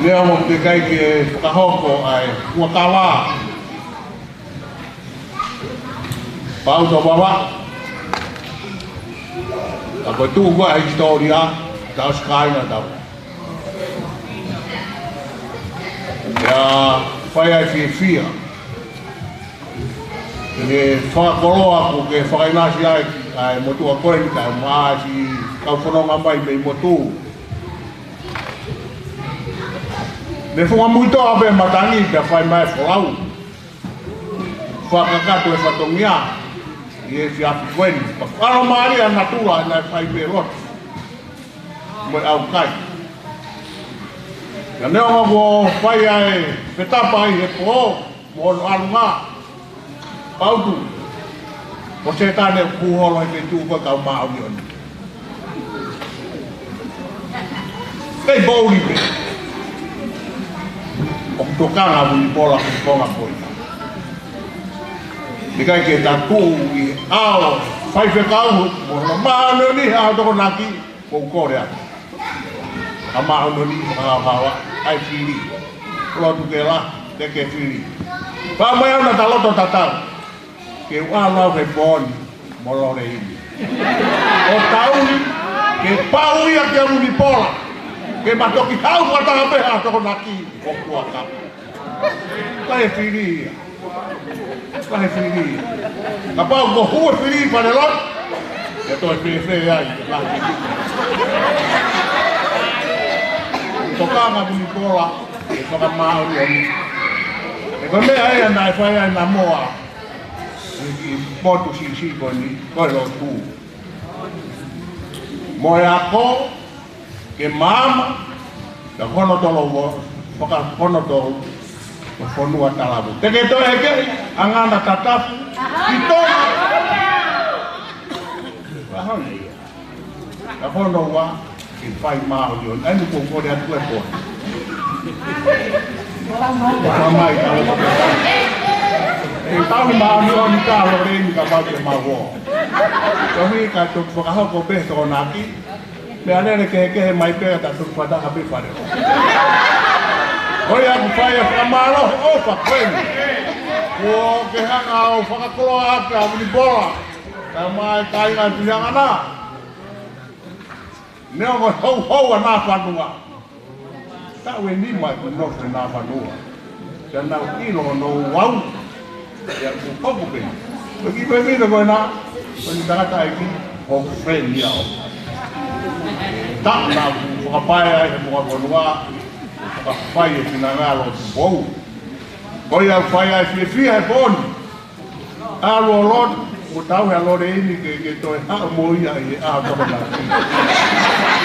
Neongo ʻoku teʻeki ai ke fakahoko ʻa e fuakava Pautu ʻo Vavaʻu, ka ko e tuʻu ko ē ʻa e hisitōlia, tau siʻi kāinga tau. ʻIo, fai ai fiefia. Ke fakakoloa ʻoku ke fakaʻinasi ai ʻa e motuʻa ko eni kae ʻumaʻā siʻi kau fononga mai mei motu. Mei he funga Muitoʻa pē matangi pea fai mai e folau. Fakakakato e fatongia ʻi he efiafi ko eni. Pea fakamālō ʻa natula naʻe fai pē lotu mo e ʻaukai. Ka neongo kuo fai ʻa e fetapa ʻi he pō mo hono ʻalunga, Pautu, ko Sētane ʻoku holo he feituʻu ko e kau māʻoniʻoni. Pei poʻuli pē. ʻOku tokanga Vunipola ki he konga ko ia. ʻIkai ke ta tuʻu ʻi he ʻao faifekau mo hono māʻoniʻoni he ʻaho Tokonaki, ʻoku ou kole atu. Ka māʻoniʻoni fakahaohaoa, ʻai fili. Lotu ke la, te ke fili. Pea mai au naʻa ta loto tatau. Ke u ʻalu au he pō ni mo Loleini. ʻO tau ni, ke pau ia kia Vunipola. Ke ma toki haʻu fakataha pē he ʻaho Tokonaki ʻo kuaka. Ka e fili ia. Ka e fili ia. Kapau ko hue fili fale lotu, ke toe fēfē ai, ke lahi. Tokanga Vunipola, ke fakamāʻoniʻoni. He ko e meʻa ia naʻe fai ai namoa ʻi he kiʻi potu siʻisiʻi ko eni, ko e lotu. Mo e ako, ke maama, ka ko hono tolo vo, faka-, ko hono tolo vo fonua talavou. Te ke toe hekeʻi, ʻa ngana tatapu, ki Tonga. Ka hono ia. Ka hono ua, ke fai māʻoniʻoni. ʻAi ni ko kole atu e pō. Ka mai ka. E tau māʻoniʻoni ka Loleini ka mau ke mau ō. Ka mi ka toki fakahoko pē Tokonaki. Meʻa lele kehekehe mai pē ka toki fakataha pē fale. ʻOi ʻoku fai e fakamālō he ʻofa ko eni. Kuo ke hanga ʻo fakakoloa ʻaki ʻa Vunipola. Ka mai kāinga Tuhiʻangana. Neongo houhou ʻa Nafanua. Taʻu ʻe nima ʻeku nofo ʻi Nafanua. Pea naʻá ku ʻilo hono ouau. Pea ʻoku ou hoko pē. Ko e kiʻi vevine ko ena, ko e tangataʻeiki, ʻoku friend ia ʻo. Taʻu naʻá ku fakapae ai he moʻunga fonua, fakafai e finangalo ʻo Tupou. Ko ia ʻoku fai ai fiefia he pō ni. ʻAlu ʻo lotu, ʻo tauhi ʻa Loleini ke, ke toe haʻu mo ia ʻi he ʻaho Tokonaki.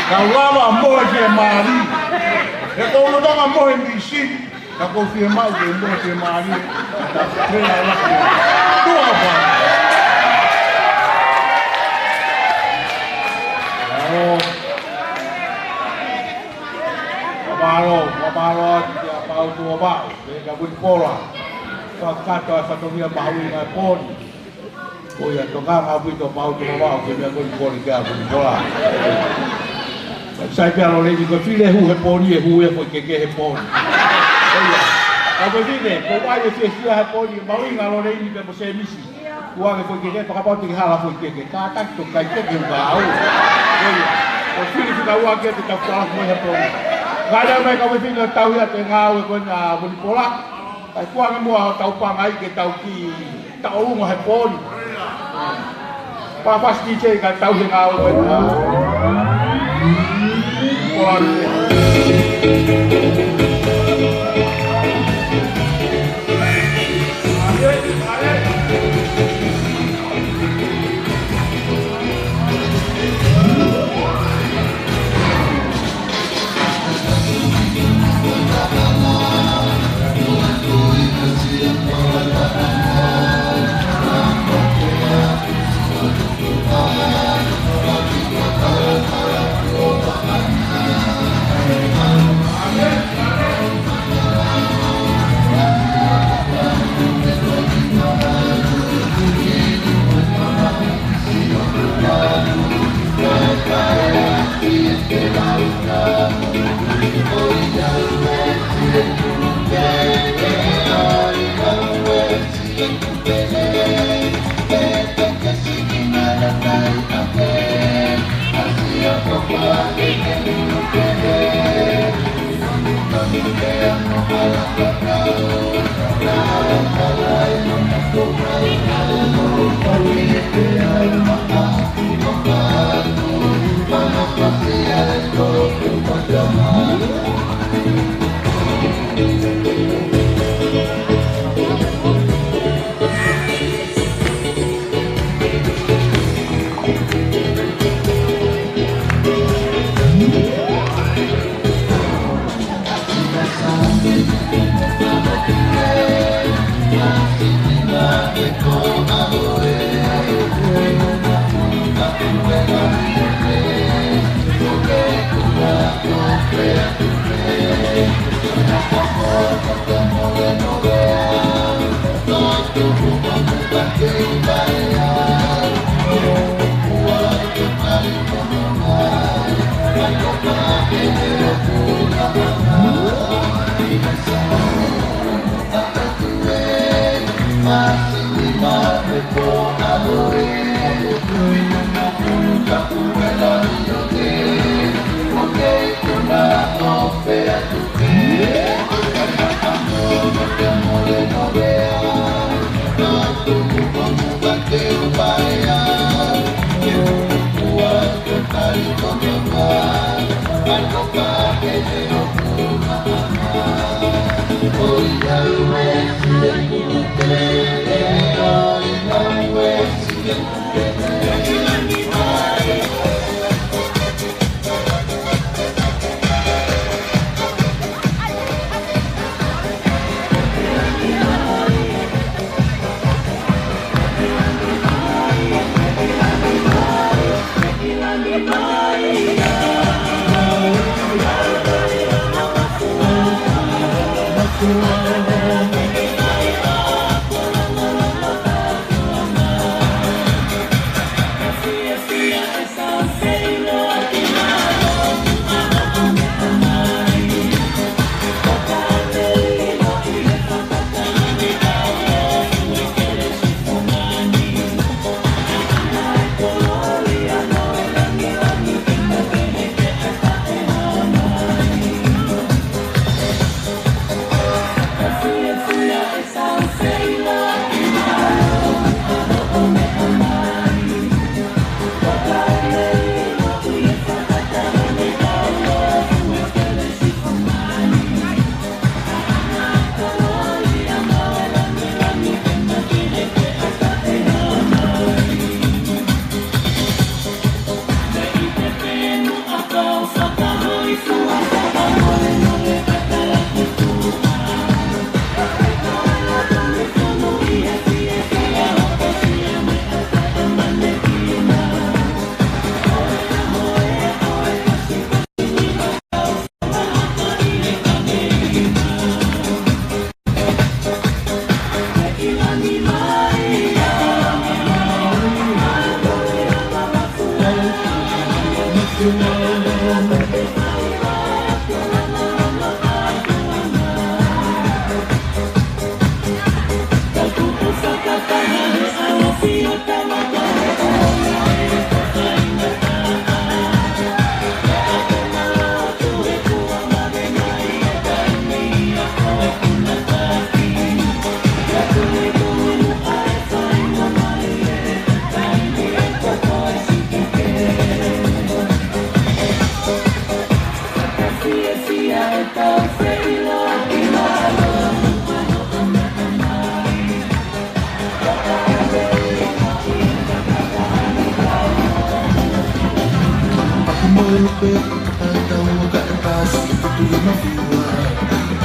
Ka u lava mo e fiemālie. He ko u lotanga mo e misi, ka ko u fiemaʻu ke mo e fiemālie. Ka ta fea la. Tuʻa pa. Mālō, mālō, mālō, atu kia Pautu ʻo Vavaʻu. Pea kia Vunipola, fakakakato e fatongia mahuʻinga e pō ni. Ko ia tokanga ʻaupito Pautu ʻo Vavaʻu ki he meʻa ko eni ko eni kia Vunipola. Sai pē ʻa Loleini ko e fili e hū he pō ni, e hū ia ko e kehekehe he pō ni. Ko ia. Ka ko e fili, ko e ʻai e fiefia he pō ni, mahuʻinga Loleini pea mo Sēmisi. Kuange foʻi keke, fakapau te ke hala foʻi keke. Kātaki toki kai keke ʻo kau. ʻIo. ʻO fili fika ua ke te tau kala ko e he pō. Ngāue mai kau fefine ʻo tauhi ʻa e ngāue ko ena volipola. Kae kuange muʻa ʻo tau pangai ke tau kiʻi taʻolunga he pō ni. Pāpasi D J kae tauhi e ngāue ko ena. Pola ni.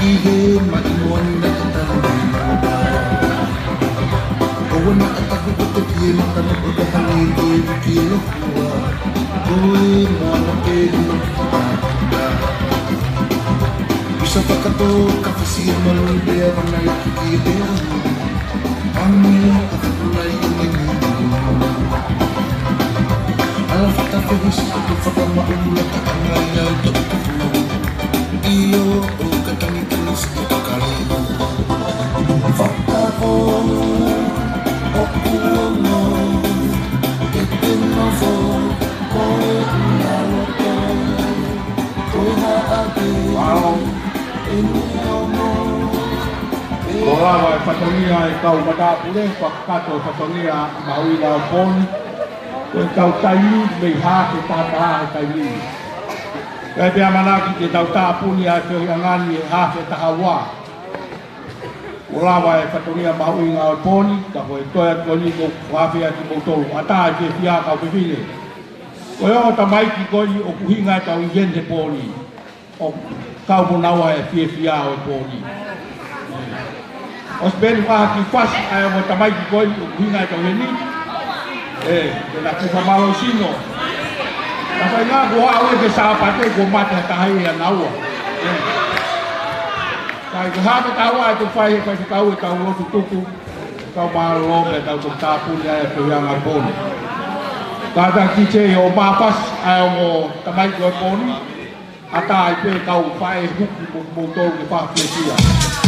ʻI he maʻi moana ka tau ʻi Mauta. ʻOua naʻa taku ko te pie mata mo ʻoka hangē ko e wiki e lokua. Ko e moana pē no ki ta. Usa fakatō ka fasi e manu pea vanai ki ki e pea. Ange a fakunai e menu. Ala fakafehusi atu fakamaʻula ka angai au toki. ʻIo, ʻo ka tangi tangi si ʻo ka kalo. Fakafo, ʻoku ono, e te nofo, ko e ʻuna loto, ko e haʻake, Wow. e neongo, e Ko lava e fatongia e kau matāpule, fakakato e fatongia mahuʻinga ʻo e pō ni. Ko e kau taimi mei hake tahataha he taimi. Kae pea manaki ke tau tāpuni ʻa e feohiʻanga ni he hake taha ua. Kuo lava e fatongia mahuʻinga ʻo e pō ni, ka ko e toe atu ko eni ko e fakafeʻao kimoutolu. ʻAtā e fiefia kau fefine. Ko e ongo tamaiki ko eni ʻoku ʻuhinga ʻetau ʻi heni he pō ni. ʻOku kau mo naua e fiefia ʻo e pō ni. ʻOsi pē eni ʻa e kiʻi fasi ʻa e ongo tamaiki ko eni ʻoku ʻuhinga ʻetau ʻi heni. ʻE, ke na kiʻi fakamālō sino. Ka fai ngā ko au e ke Sāpate kuo mate ha taha ia naua. ʻE. Ka ʻi ka hake taua e te fai he fai ki kau e tau lotu tuku. Kau mālō pē tau toki tāpuni ʻa e feohiʻanga pō ni. Ka ta ki te o māpasi ʻa e ongo tamaiki ʻo e pō ni. ʻAtā ai pē kau faʻē huki mo, mo tolu ke fakafeʻao.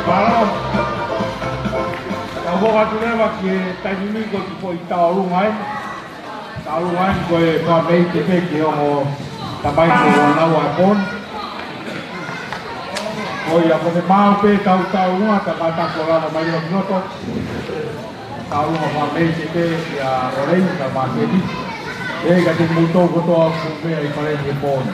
Mālō. Tau hoko atu leva ki he taimi ni ko e kiʻi foʻi tauʻolunga ē. Tauʻolunga ē ko e fakameʻite pē ki he ongo tamai ko ē ʻo Naua e pō ni. Ko ia ko e maʻu pē ʻetau tauʻolunga, ka mātuʻaki lava mai ʻo ki loto. Tauʻolunga fakameʻite pē kia Lolei, ka mātuʻaki. ʻE, kiate kimoutolu kotoa ʻoku meʻa ʻi fale ni he pō ni.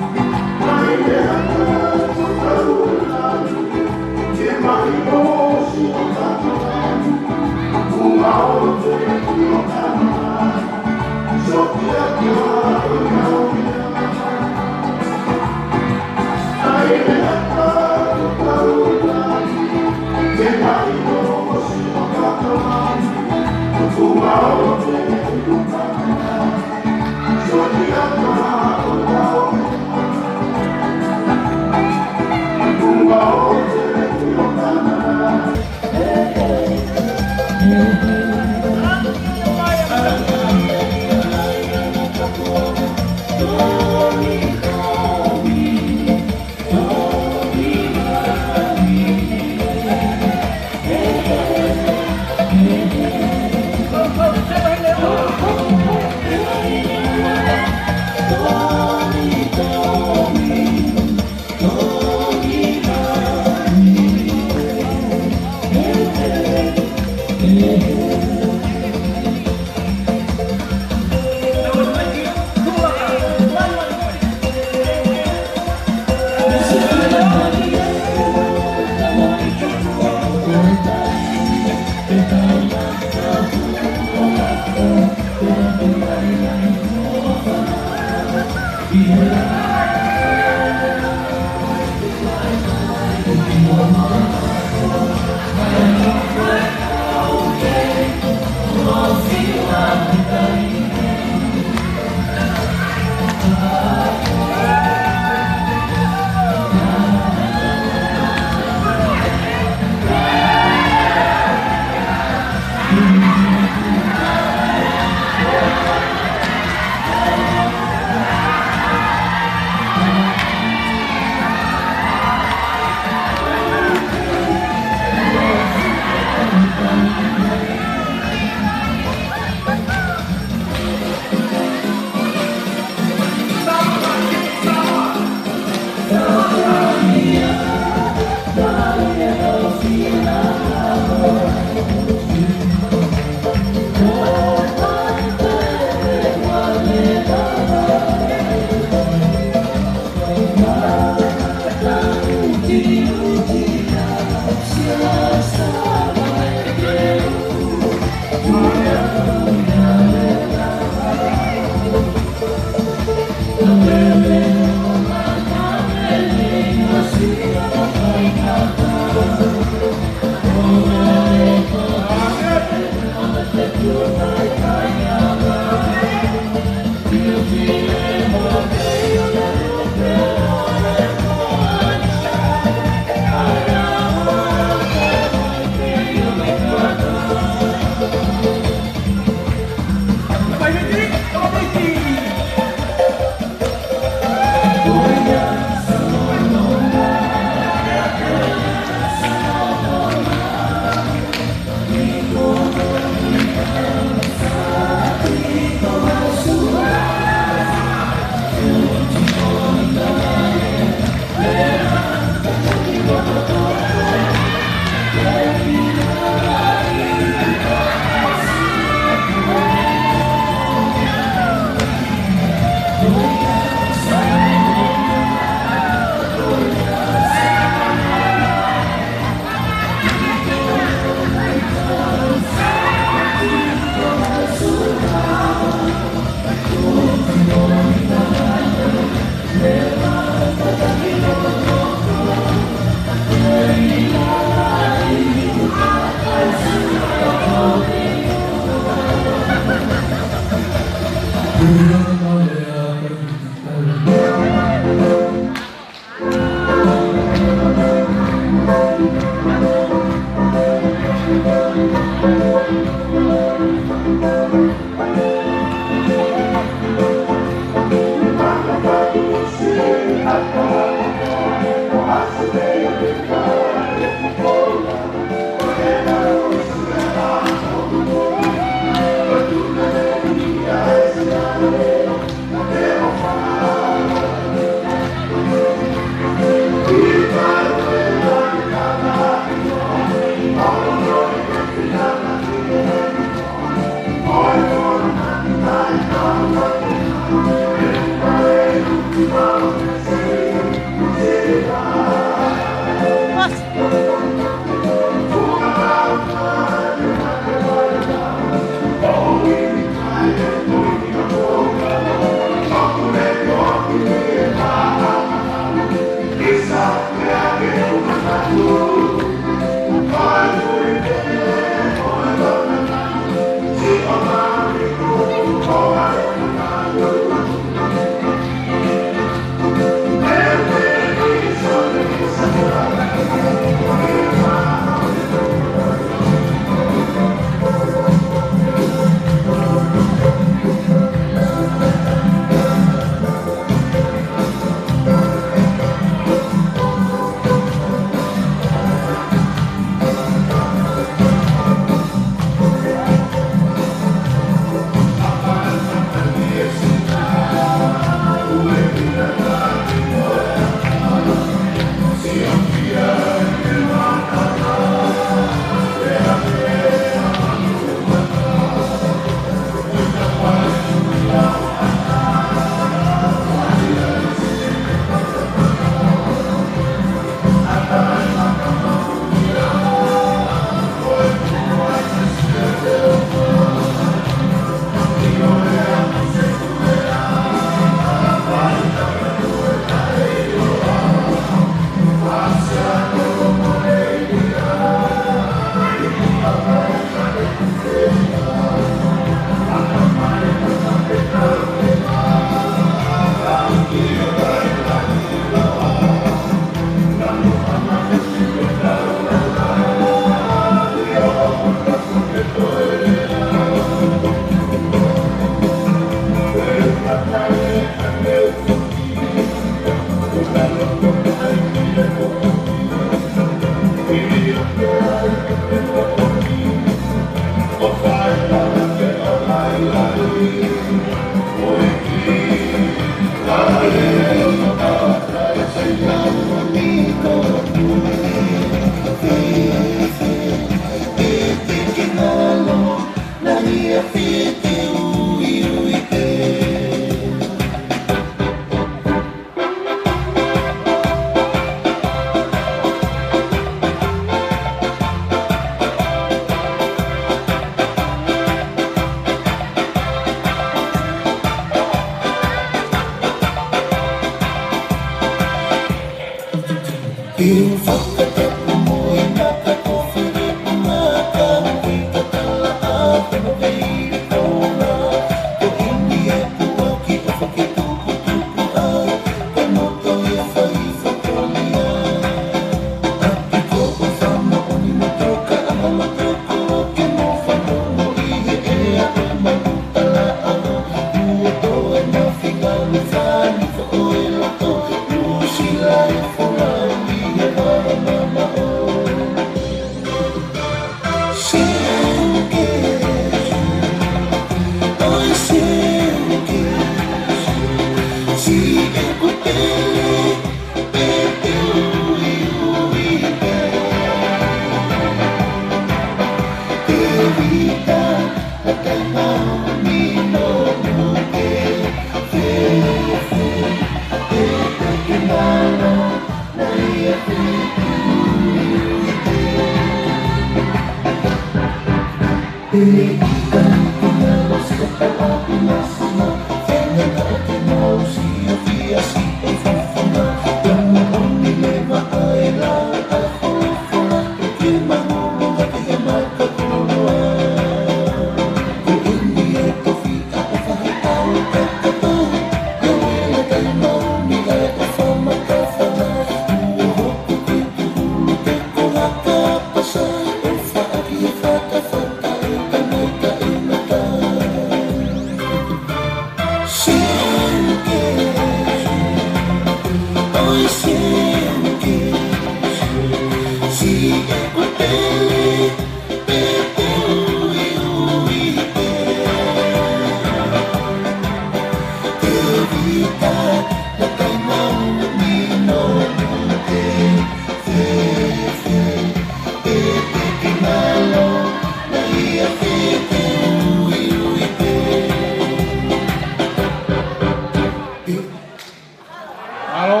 Mālō.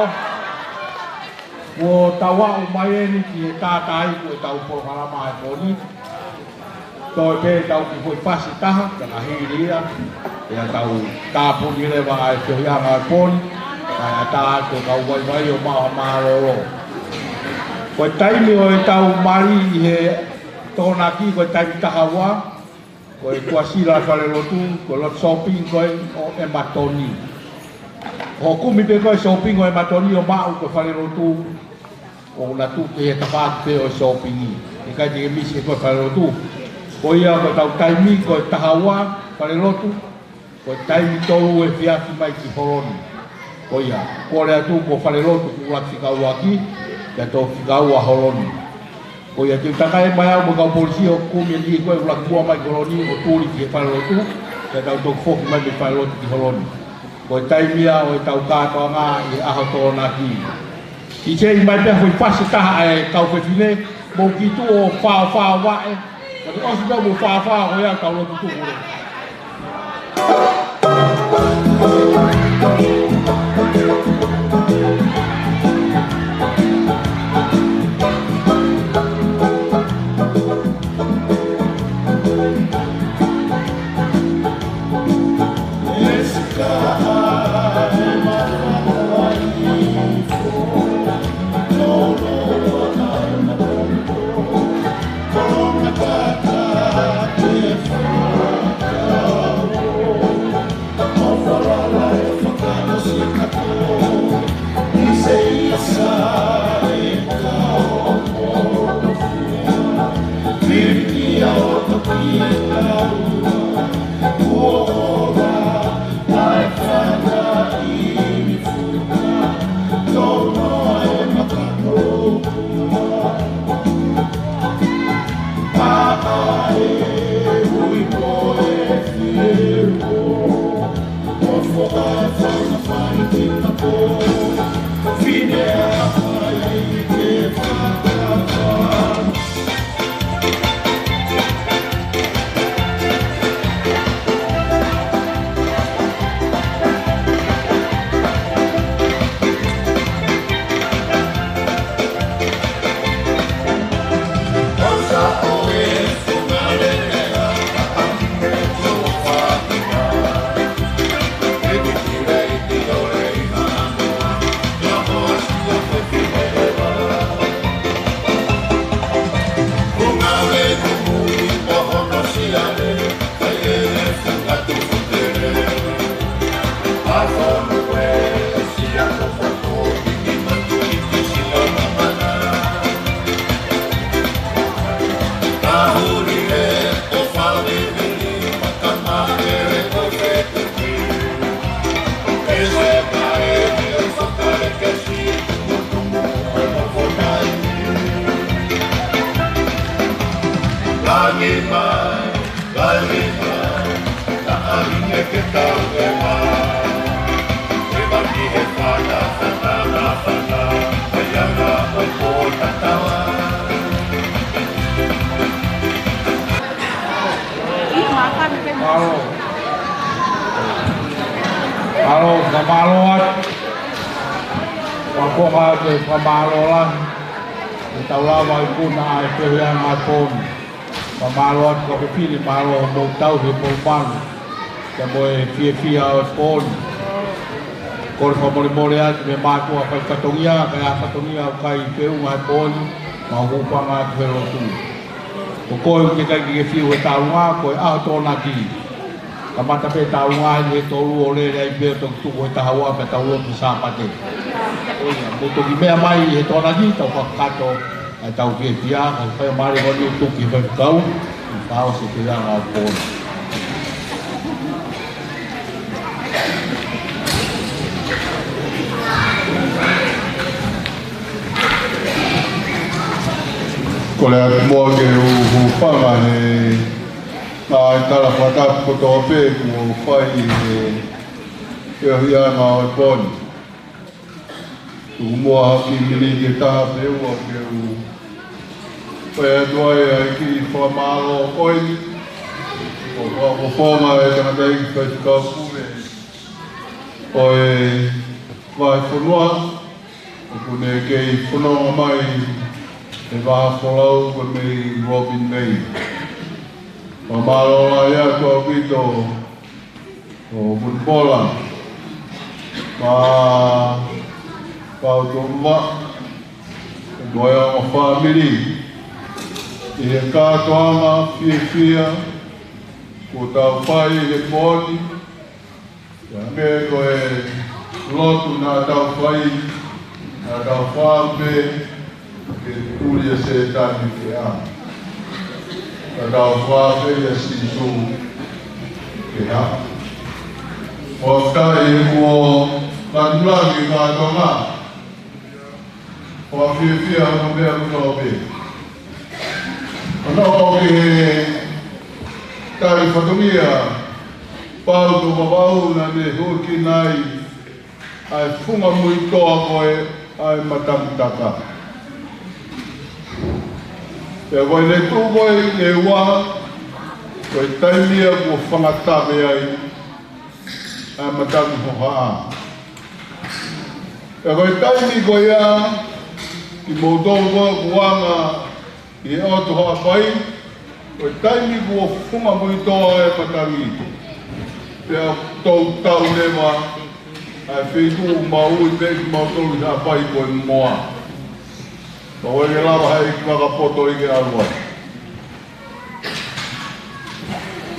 Kuo tau aʻu mai eni ki he tātāʻi ʻo ʻetau polokalama ʻo e pō ni. Toe pē ʻetau kiʻi foʻi pasi ʻe taha, ka ka hili ia. Pea tau tāpuni leva ʻa e feohiʻanga ʻo e pō ni. Kae ʻatā atu e kau vaivai ʻo maʻu ha mālōlō. Ko e taimi ʻo ʻetau mali ʻi he Tokonaki, ko e taimi taha ua, ko e kuasila falelotu, ko e lotu shopping ko ē ʻo ʻEmatoni. Hoʻo kumi pē ko ē shopping ʻo ʻEmatoni ʻo maʻu ko e falelotu, ʻoku na tuku ki he tafaʻaki pē ʻo e shopping. ʻIkai te ke misi ko e falelotu. Ko ia ko ʻetau taimi, ko e taha ua falelotu, ko e taimi tolu ʻe fiefia mai ki holo ni. Ko ia, kole atu ko falelotu ʻoku ʻuluaki fika ua ki, pea toki fika ua holo ni. Ko ia te u takai mai au mo e kau polisi ʻo kumi eni ko e ʻuluaki muʻa mai ki holo ni ʻo tuli ki he falelotu, pea tau toki foki mai mei falelotu ki holo ni. Ko e taimi ia ʻo ʻetau kātoanga ʻi he ʻaho Tokonaki. ʻI he ʻi mai pea foʻi fasi taha ʻa e kau fefine, mou kiʻi tuʻu ʻo faofao vaʻe. Ka te ʻosi pea mou faofao ko ia tau lotu tuku le. Mālō. Mālō, fakamālō atu. Fakamālō atu, fakamālō lahi. ʻEtau lava ʻi kona ʻa e fehuʻiʻanga ʻo e pō ni. Fakamālō atu kau fefine, mālō hoʻomou tauhi ʻemau malu. Pea mo e fiefia ʻo e pō ni. Kole fakamolemole atu mei he mātuʻa fai fatongia, ka ʻi ai ha fatongia ʻoku ʻikai feʻunga he pō ni, mau hūfanga atu he lotu. Ko koe ʻoku teʻeki ai ke ke fiu he taʻu ua, ko e ʻaho Tokonaki. Kamata pē taʻu ua ʻi he tolu ʻo lele ai pē ʻo toki tuku he taha ua pea tau lotu Sāpate. Ko ia, mou toki meʻa mai he Tokonaki, tau fakakakato ʻa ʻetau fiefia, ka fai mali ko eni ʻo tuku ki he faifekau, ʻi he fakaʻosi ʻo e fehuʻiʻanga ʻo e pō ni. Kole atu muʻa ke u hūfanga he ngaahi tala fakatapu kotoa pē kuo fai he fehuʻiʻanga ʻo e pō ni. Tuku muʻa ha kiʻi miniti ʻe taha pe ua ke u fai atu ai ʻa e kiʻi fakamālō ko eni. ʻOku fakafofonga e tangataʻeiki faifekau pule ʻo e vahefonua, ʻoku ne kei fononga mai he vahaʻa folau ko e mei Robin Bay. Fakamālō lahi atu ʻaupito ʻo Mutipola, Pā, Pāutuʻuva, Mo e ongo fāmili, ʻi he kātoanga fiefia kuo tau fai he pō ni, ʻa ia ko e lotu naʻa tau fai, naʻa tau fai pē ke tuli ʻa Sētane ke ʻā. Naʻa tau fai pē ʻia Sīsū ke ʻā. Fakafetaʻi he kuo lanu lagi e kātoanga. Fakafiefia hono meʻa kotoa pē. Hono ʻomi he tali fatongia pau to Vavaʻu naʻa ne huikina ai ʻa e funga muitoa ko ē ʻa e matangi taka. Pea ko ʻene tuʻu ko ē ʻi ʻEua, ko e taimi ia kuo fanga tave ai ʻa e matangi hohaʻa. Pea ko e taimi ko ia, kimoutolu ko ē ʻoku anga ʻi he ʻotu Haʻapai, ko e taimi kuo funga muitoa e matangi. Pea ʻoku tau tau leva ʻa e feituʻu maʻu ʻi pē kimautolu ʻi Haʻapai ko e moa. Pea ʻoku ʻikai lava ha ʻeiki fakapoto ʻi ke ʻalu ai.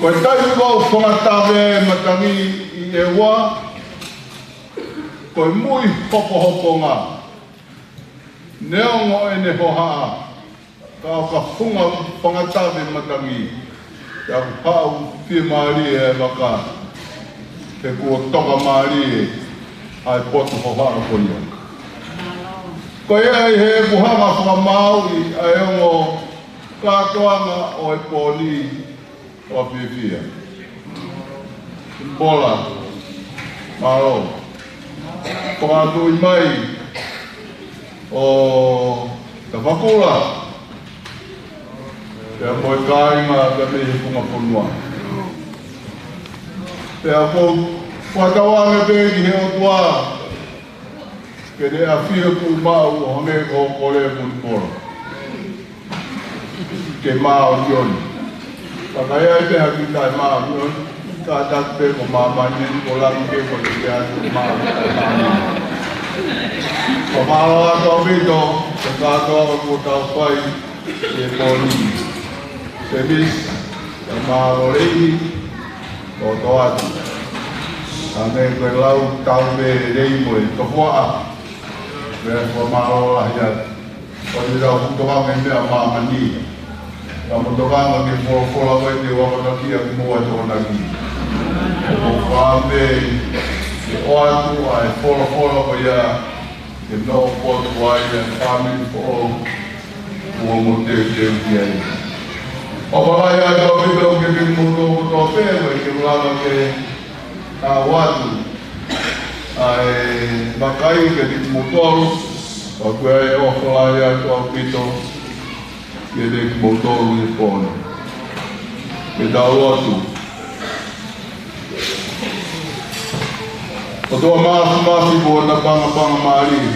Ko e taimi kuo fanga tave e matangi ʻi ʻEua, ko e muʻi hopohoponga. Neongo ʻene hohaʻa, ka ʻo ka funga fanga tave matangi, pea ʻoku haʻu fiemālie e vaka, he kuo toka mālie ʻa e potu hohaʻa ko ia. Ko ia ai he kuo hanga fakamaauʻi ʻa e ongo kātoanga ʻo e pō ni. Fakafiefia. Pola. Mālō. Fakatui mai ʻo Tafakula. Pea mo e kāinga pea mei he funga fonua. Pea ʻoku ou fakatauange pē ki he ʻOtua ke ne ʻafio tuʻumaʻu ʻo hangē ko hoʻo kole Muni Pola. Ke māʻoniʻoni. Ka ʻi ai pē ha kiʻi taʻemāʻoniʻoni, kātaki pē ko māmani ni ko langi pē ko te ke atu māʻoniʻoni. Ko mālō atu ʻaupito, ko kātoa kuo tau fai he pō ni. Pea misi, ka mālō lelei, ko to atu. Hangē ko e lau tau pē lelei mo e tokoua. Pea ko mālō lahi atu. ʻOku tau tokanga ki he meʻa ʻa māmani. Ka mo tokanga ki he folofola ko ē te u ʻamanaki ʻa ki mo ʻa Tokonaki. ʻOku ou fakaʻamu ke ʻoatu ʻa e folofola ko ia ke nofo atu ai ʻa e fāmili foʻou kuo mo teuteu ki ai. ʻOku ou fakaʻamu atu ʻaupito kiate kimoutolu kotoa pē, ʻoku ʻikai ke u lava ke ʻoatu ʻa e vakai kiate kimoutolu, ka ʻoku ʻi ai e ʻofa lahi atu ʻaupito kiate kimoutolu he pō ni. Ke tau lotu. ʻOtua Māfimafi, kuo na pangapanga mālie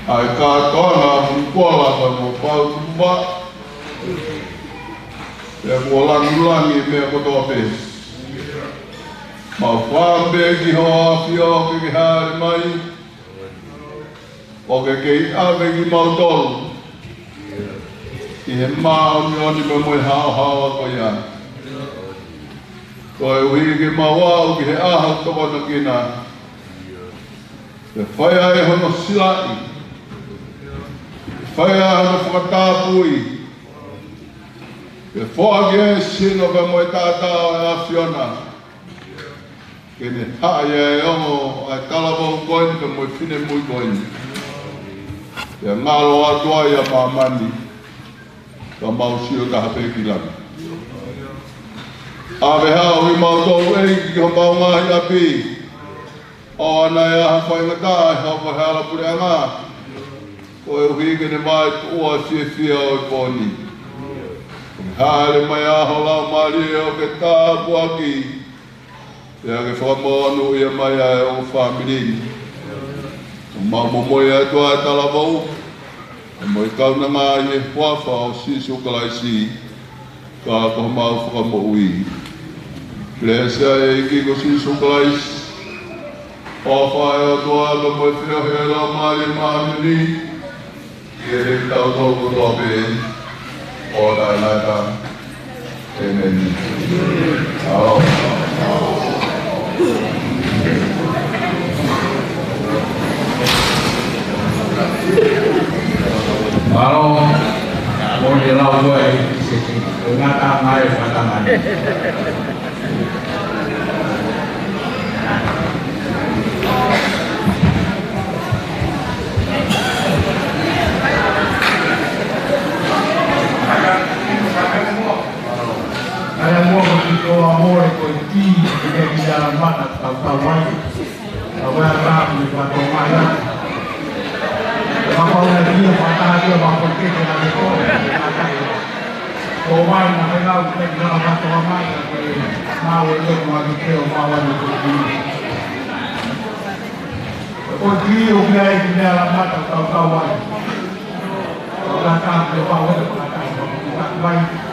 ʻa e kātoanga ʻa Muni Pola pea mo Pautukupa. Pea kuo langilangi e meʻa kotoa pē. Mau fakaʻamu pē ki hoʻo ʻAfio ke ke hāʻele mai, ʻo ke kei ʻave kimautolu ʻi he māʻoniʻoni pea mo e haohaoa ko ia. Koeʻuhi ke mau aʻu ki he ʻaho tokonakina, ke fai ai hono silaʻi, ke fai ai hono fakatapui, ke foaki ai e sino pea mo e taʻataʻa ʻo e ʻAfiona, ke ne haʻi ʻa e ongo ʻa e talavou ko eni pea mo e finemui ko eni. Pea ngalo atu ai ʻa māmani, ka mau sio taha pē ki langi. ʻAve haʻu kimautolu ʻEiki ki homau ngaahi ʻapi, ʻoua naʻa ʻi ai ha faingataʻa ʻi hoʻo hala puleʻanga, koeʻuhi ke ne vaetuʻua e fiefia ʻo e pō ni. Ke hāʻele mai ʻa ho Laumālie ʻo ke tāpuaki, pea ke fakamonūʻia mai ʻa e ongo fāmili ni. Mau momoi atu ʻa e talavou mo e kaunanga ʻi he huafa ʻo Sīsū Kalaisi, ka ko homau Fakamoʻui. Kelesi ʻa e ʻEiki ko Sīsū Kalaisi, ʻofa ʻa e ʻOtua pea mo e feohi ʻa e Laumālie Māʻoniʻoni, Kiate kitautolu kotoa pē, ʻo taʻengata. ʻĒmeni. Mālō. Mālō. Mo e lau ko ē, ʻo ngata mai e fakatamai. ʻAi ʻa mua ko e kiʻi ʻofa mole ko e kī, ke ke ʻalu mata tautau ai. ʻA ua ka mi fato mai ā. Ka pau na kia, faʻa taha kia, faʻa poke ke na ke ko. Ko mai na ke lau ke na fato mai, ke mau e ke ko mai ke o mau ai ko ki. Ko ki o ki ai ki mea la mata tautau ai. Ko la ka ke pau e ka ka mai.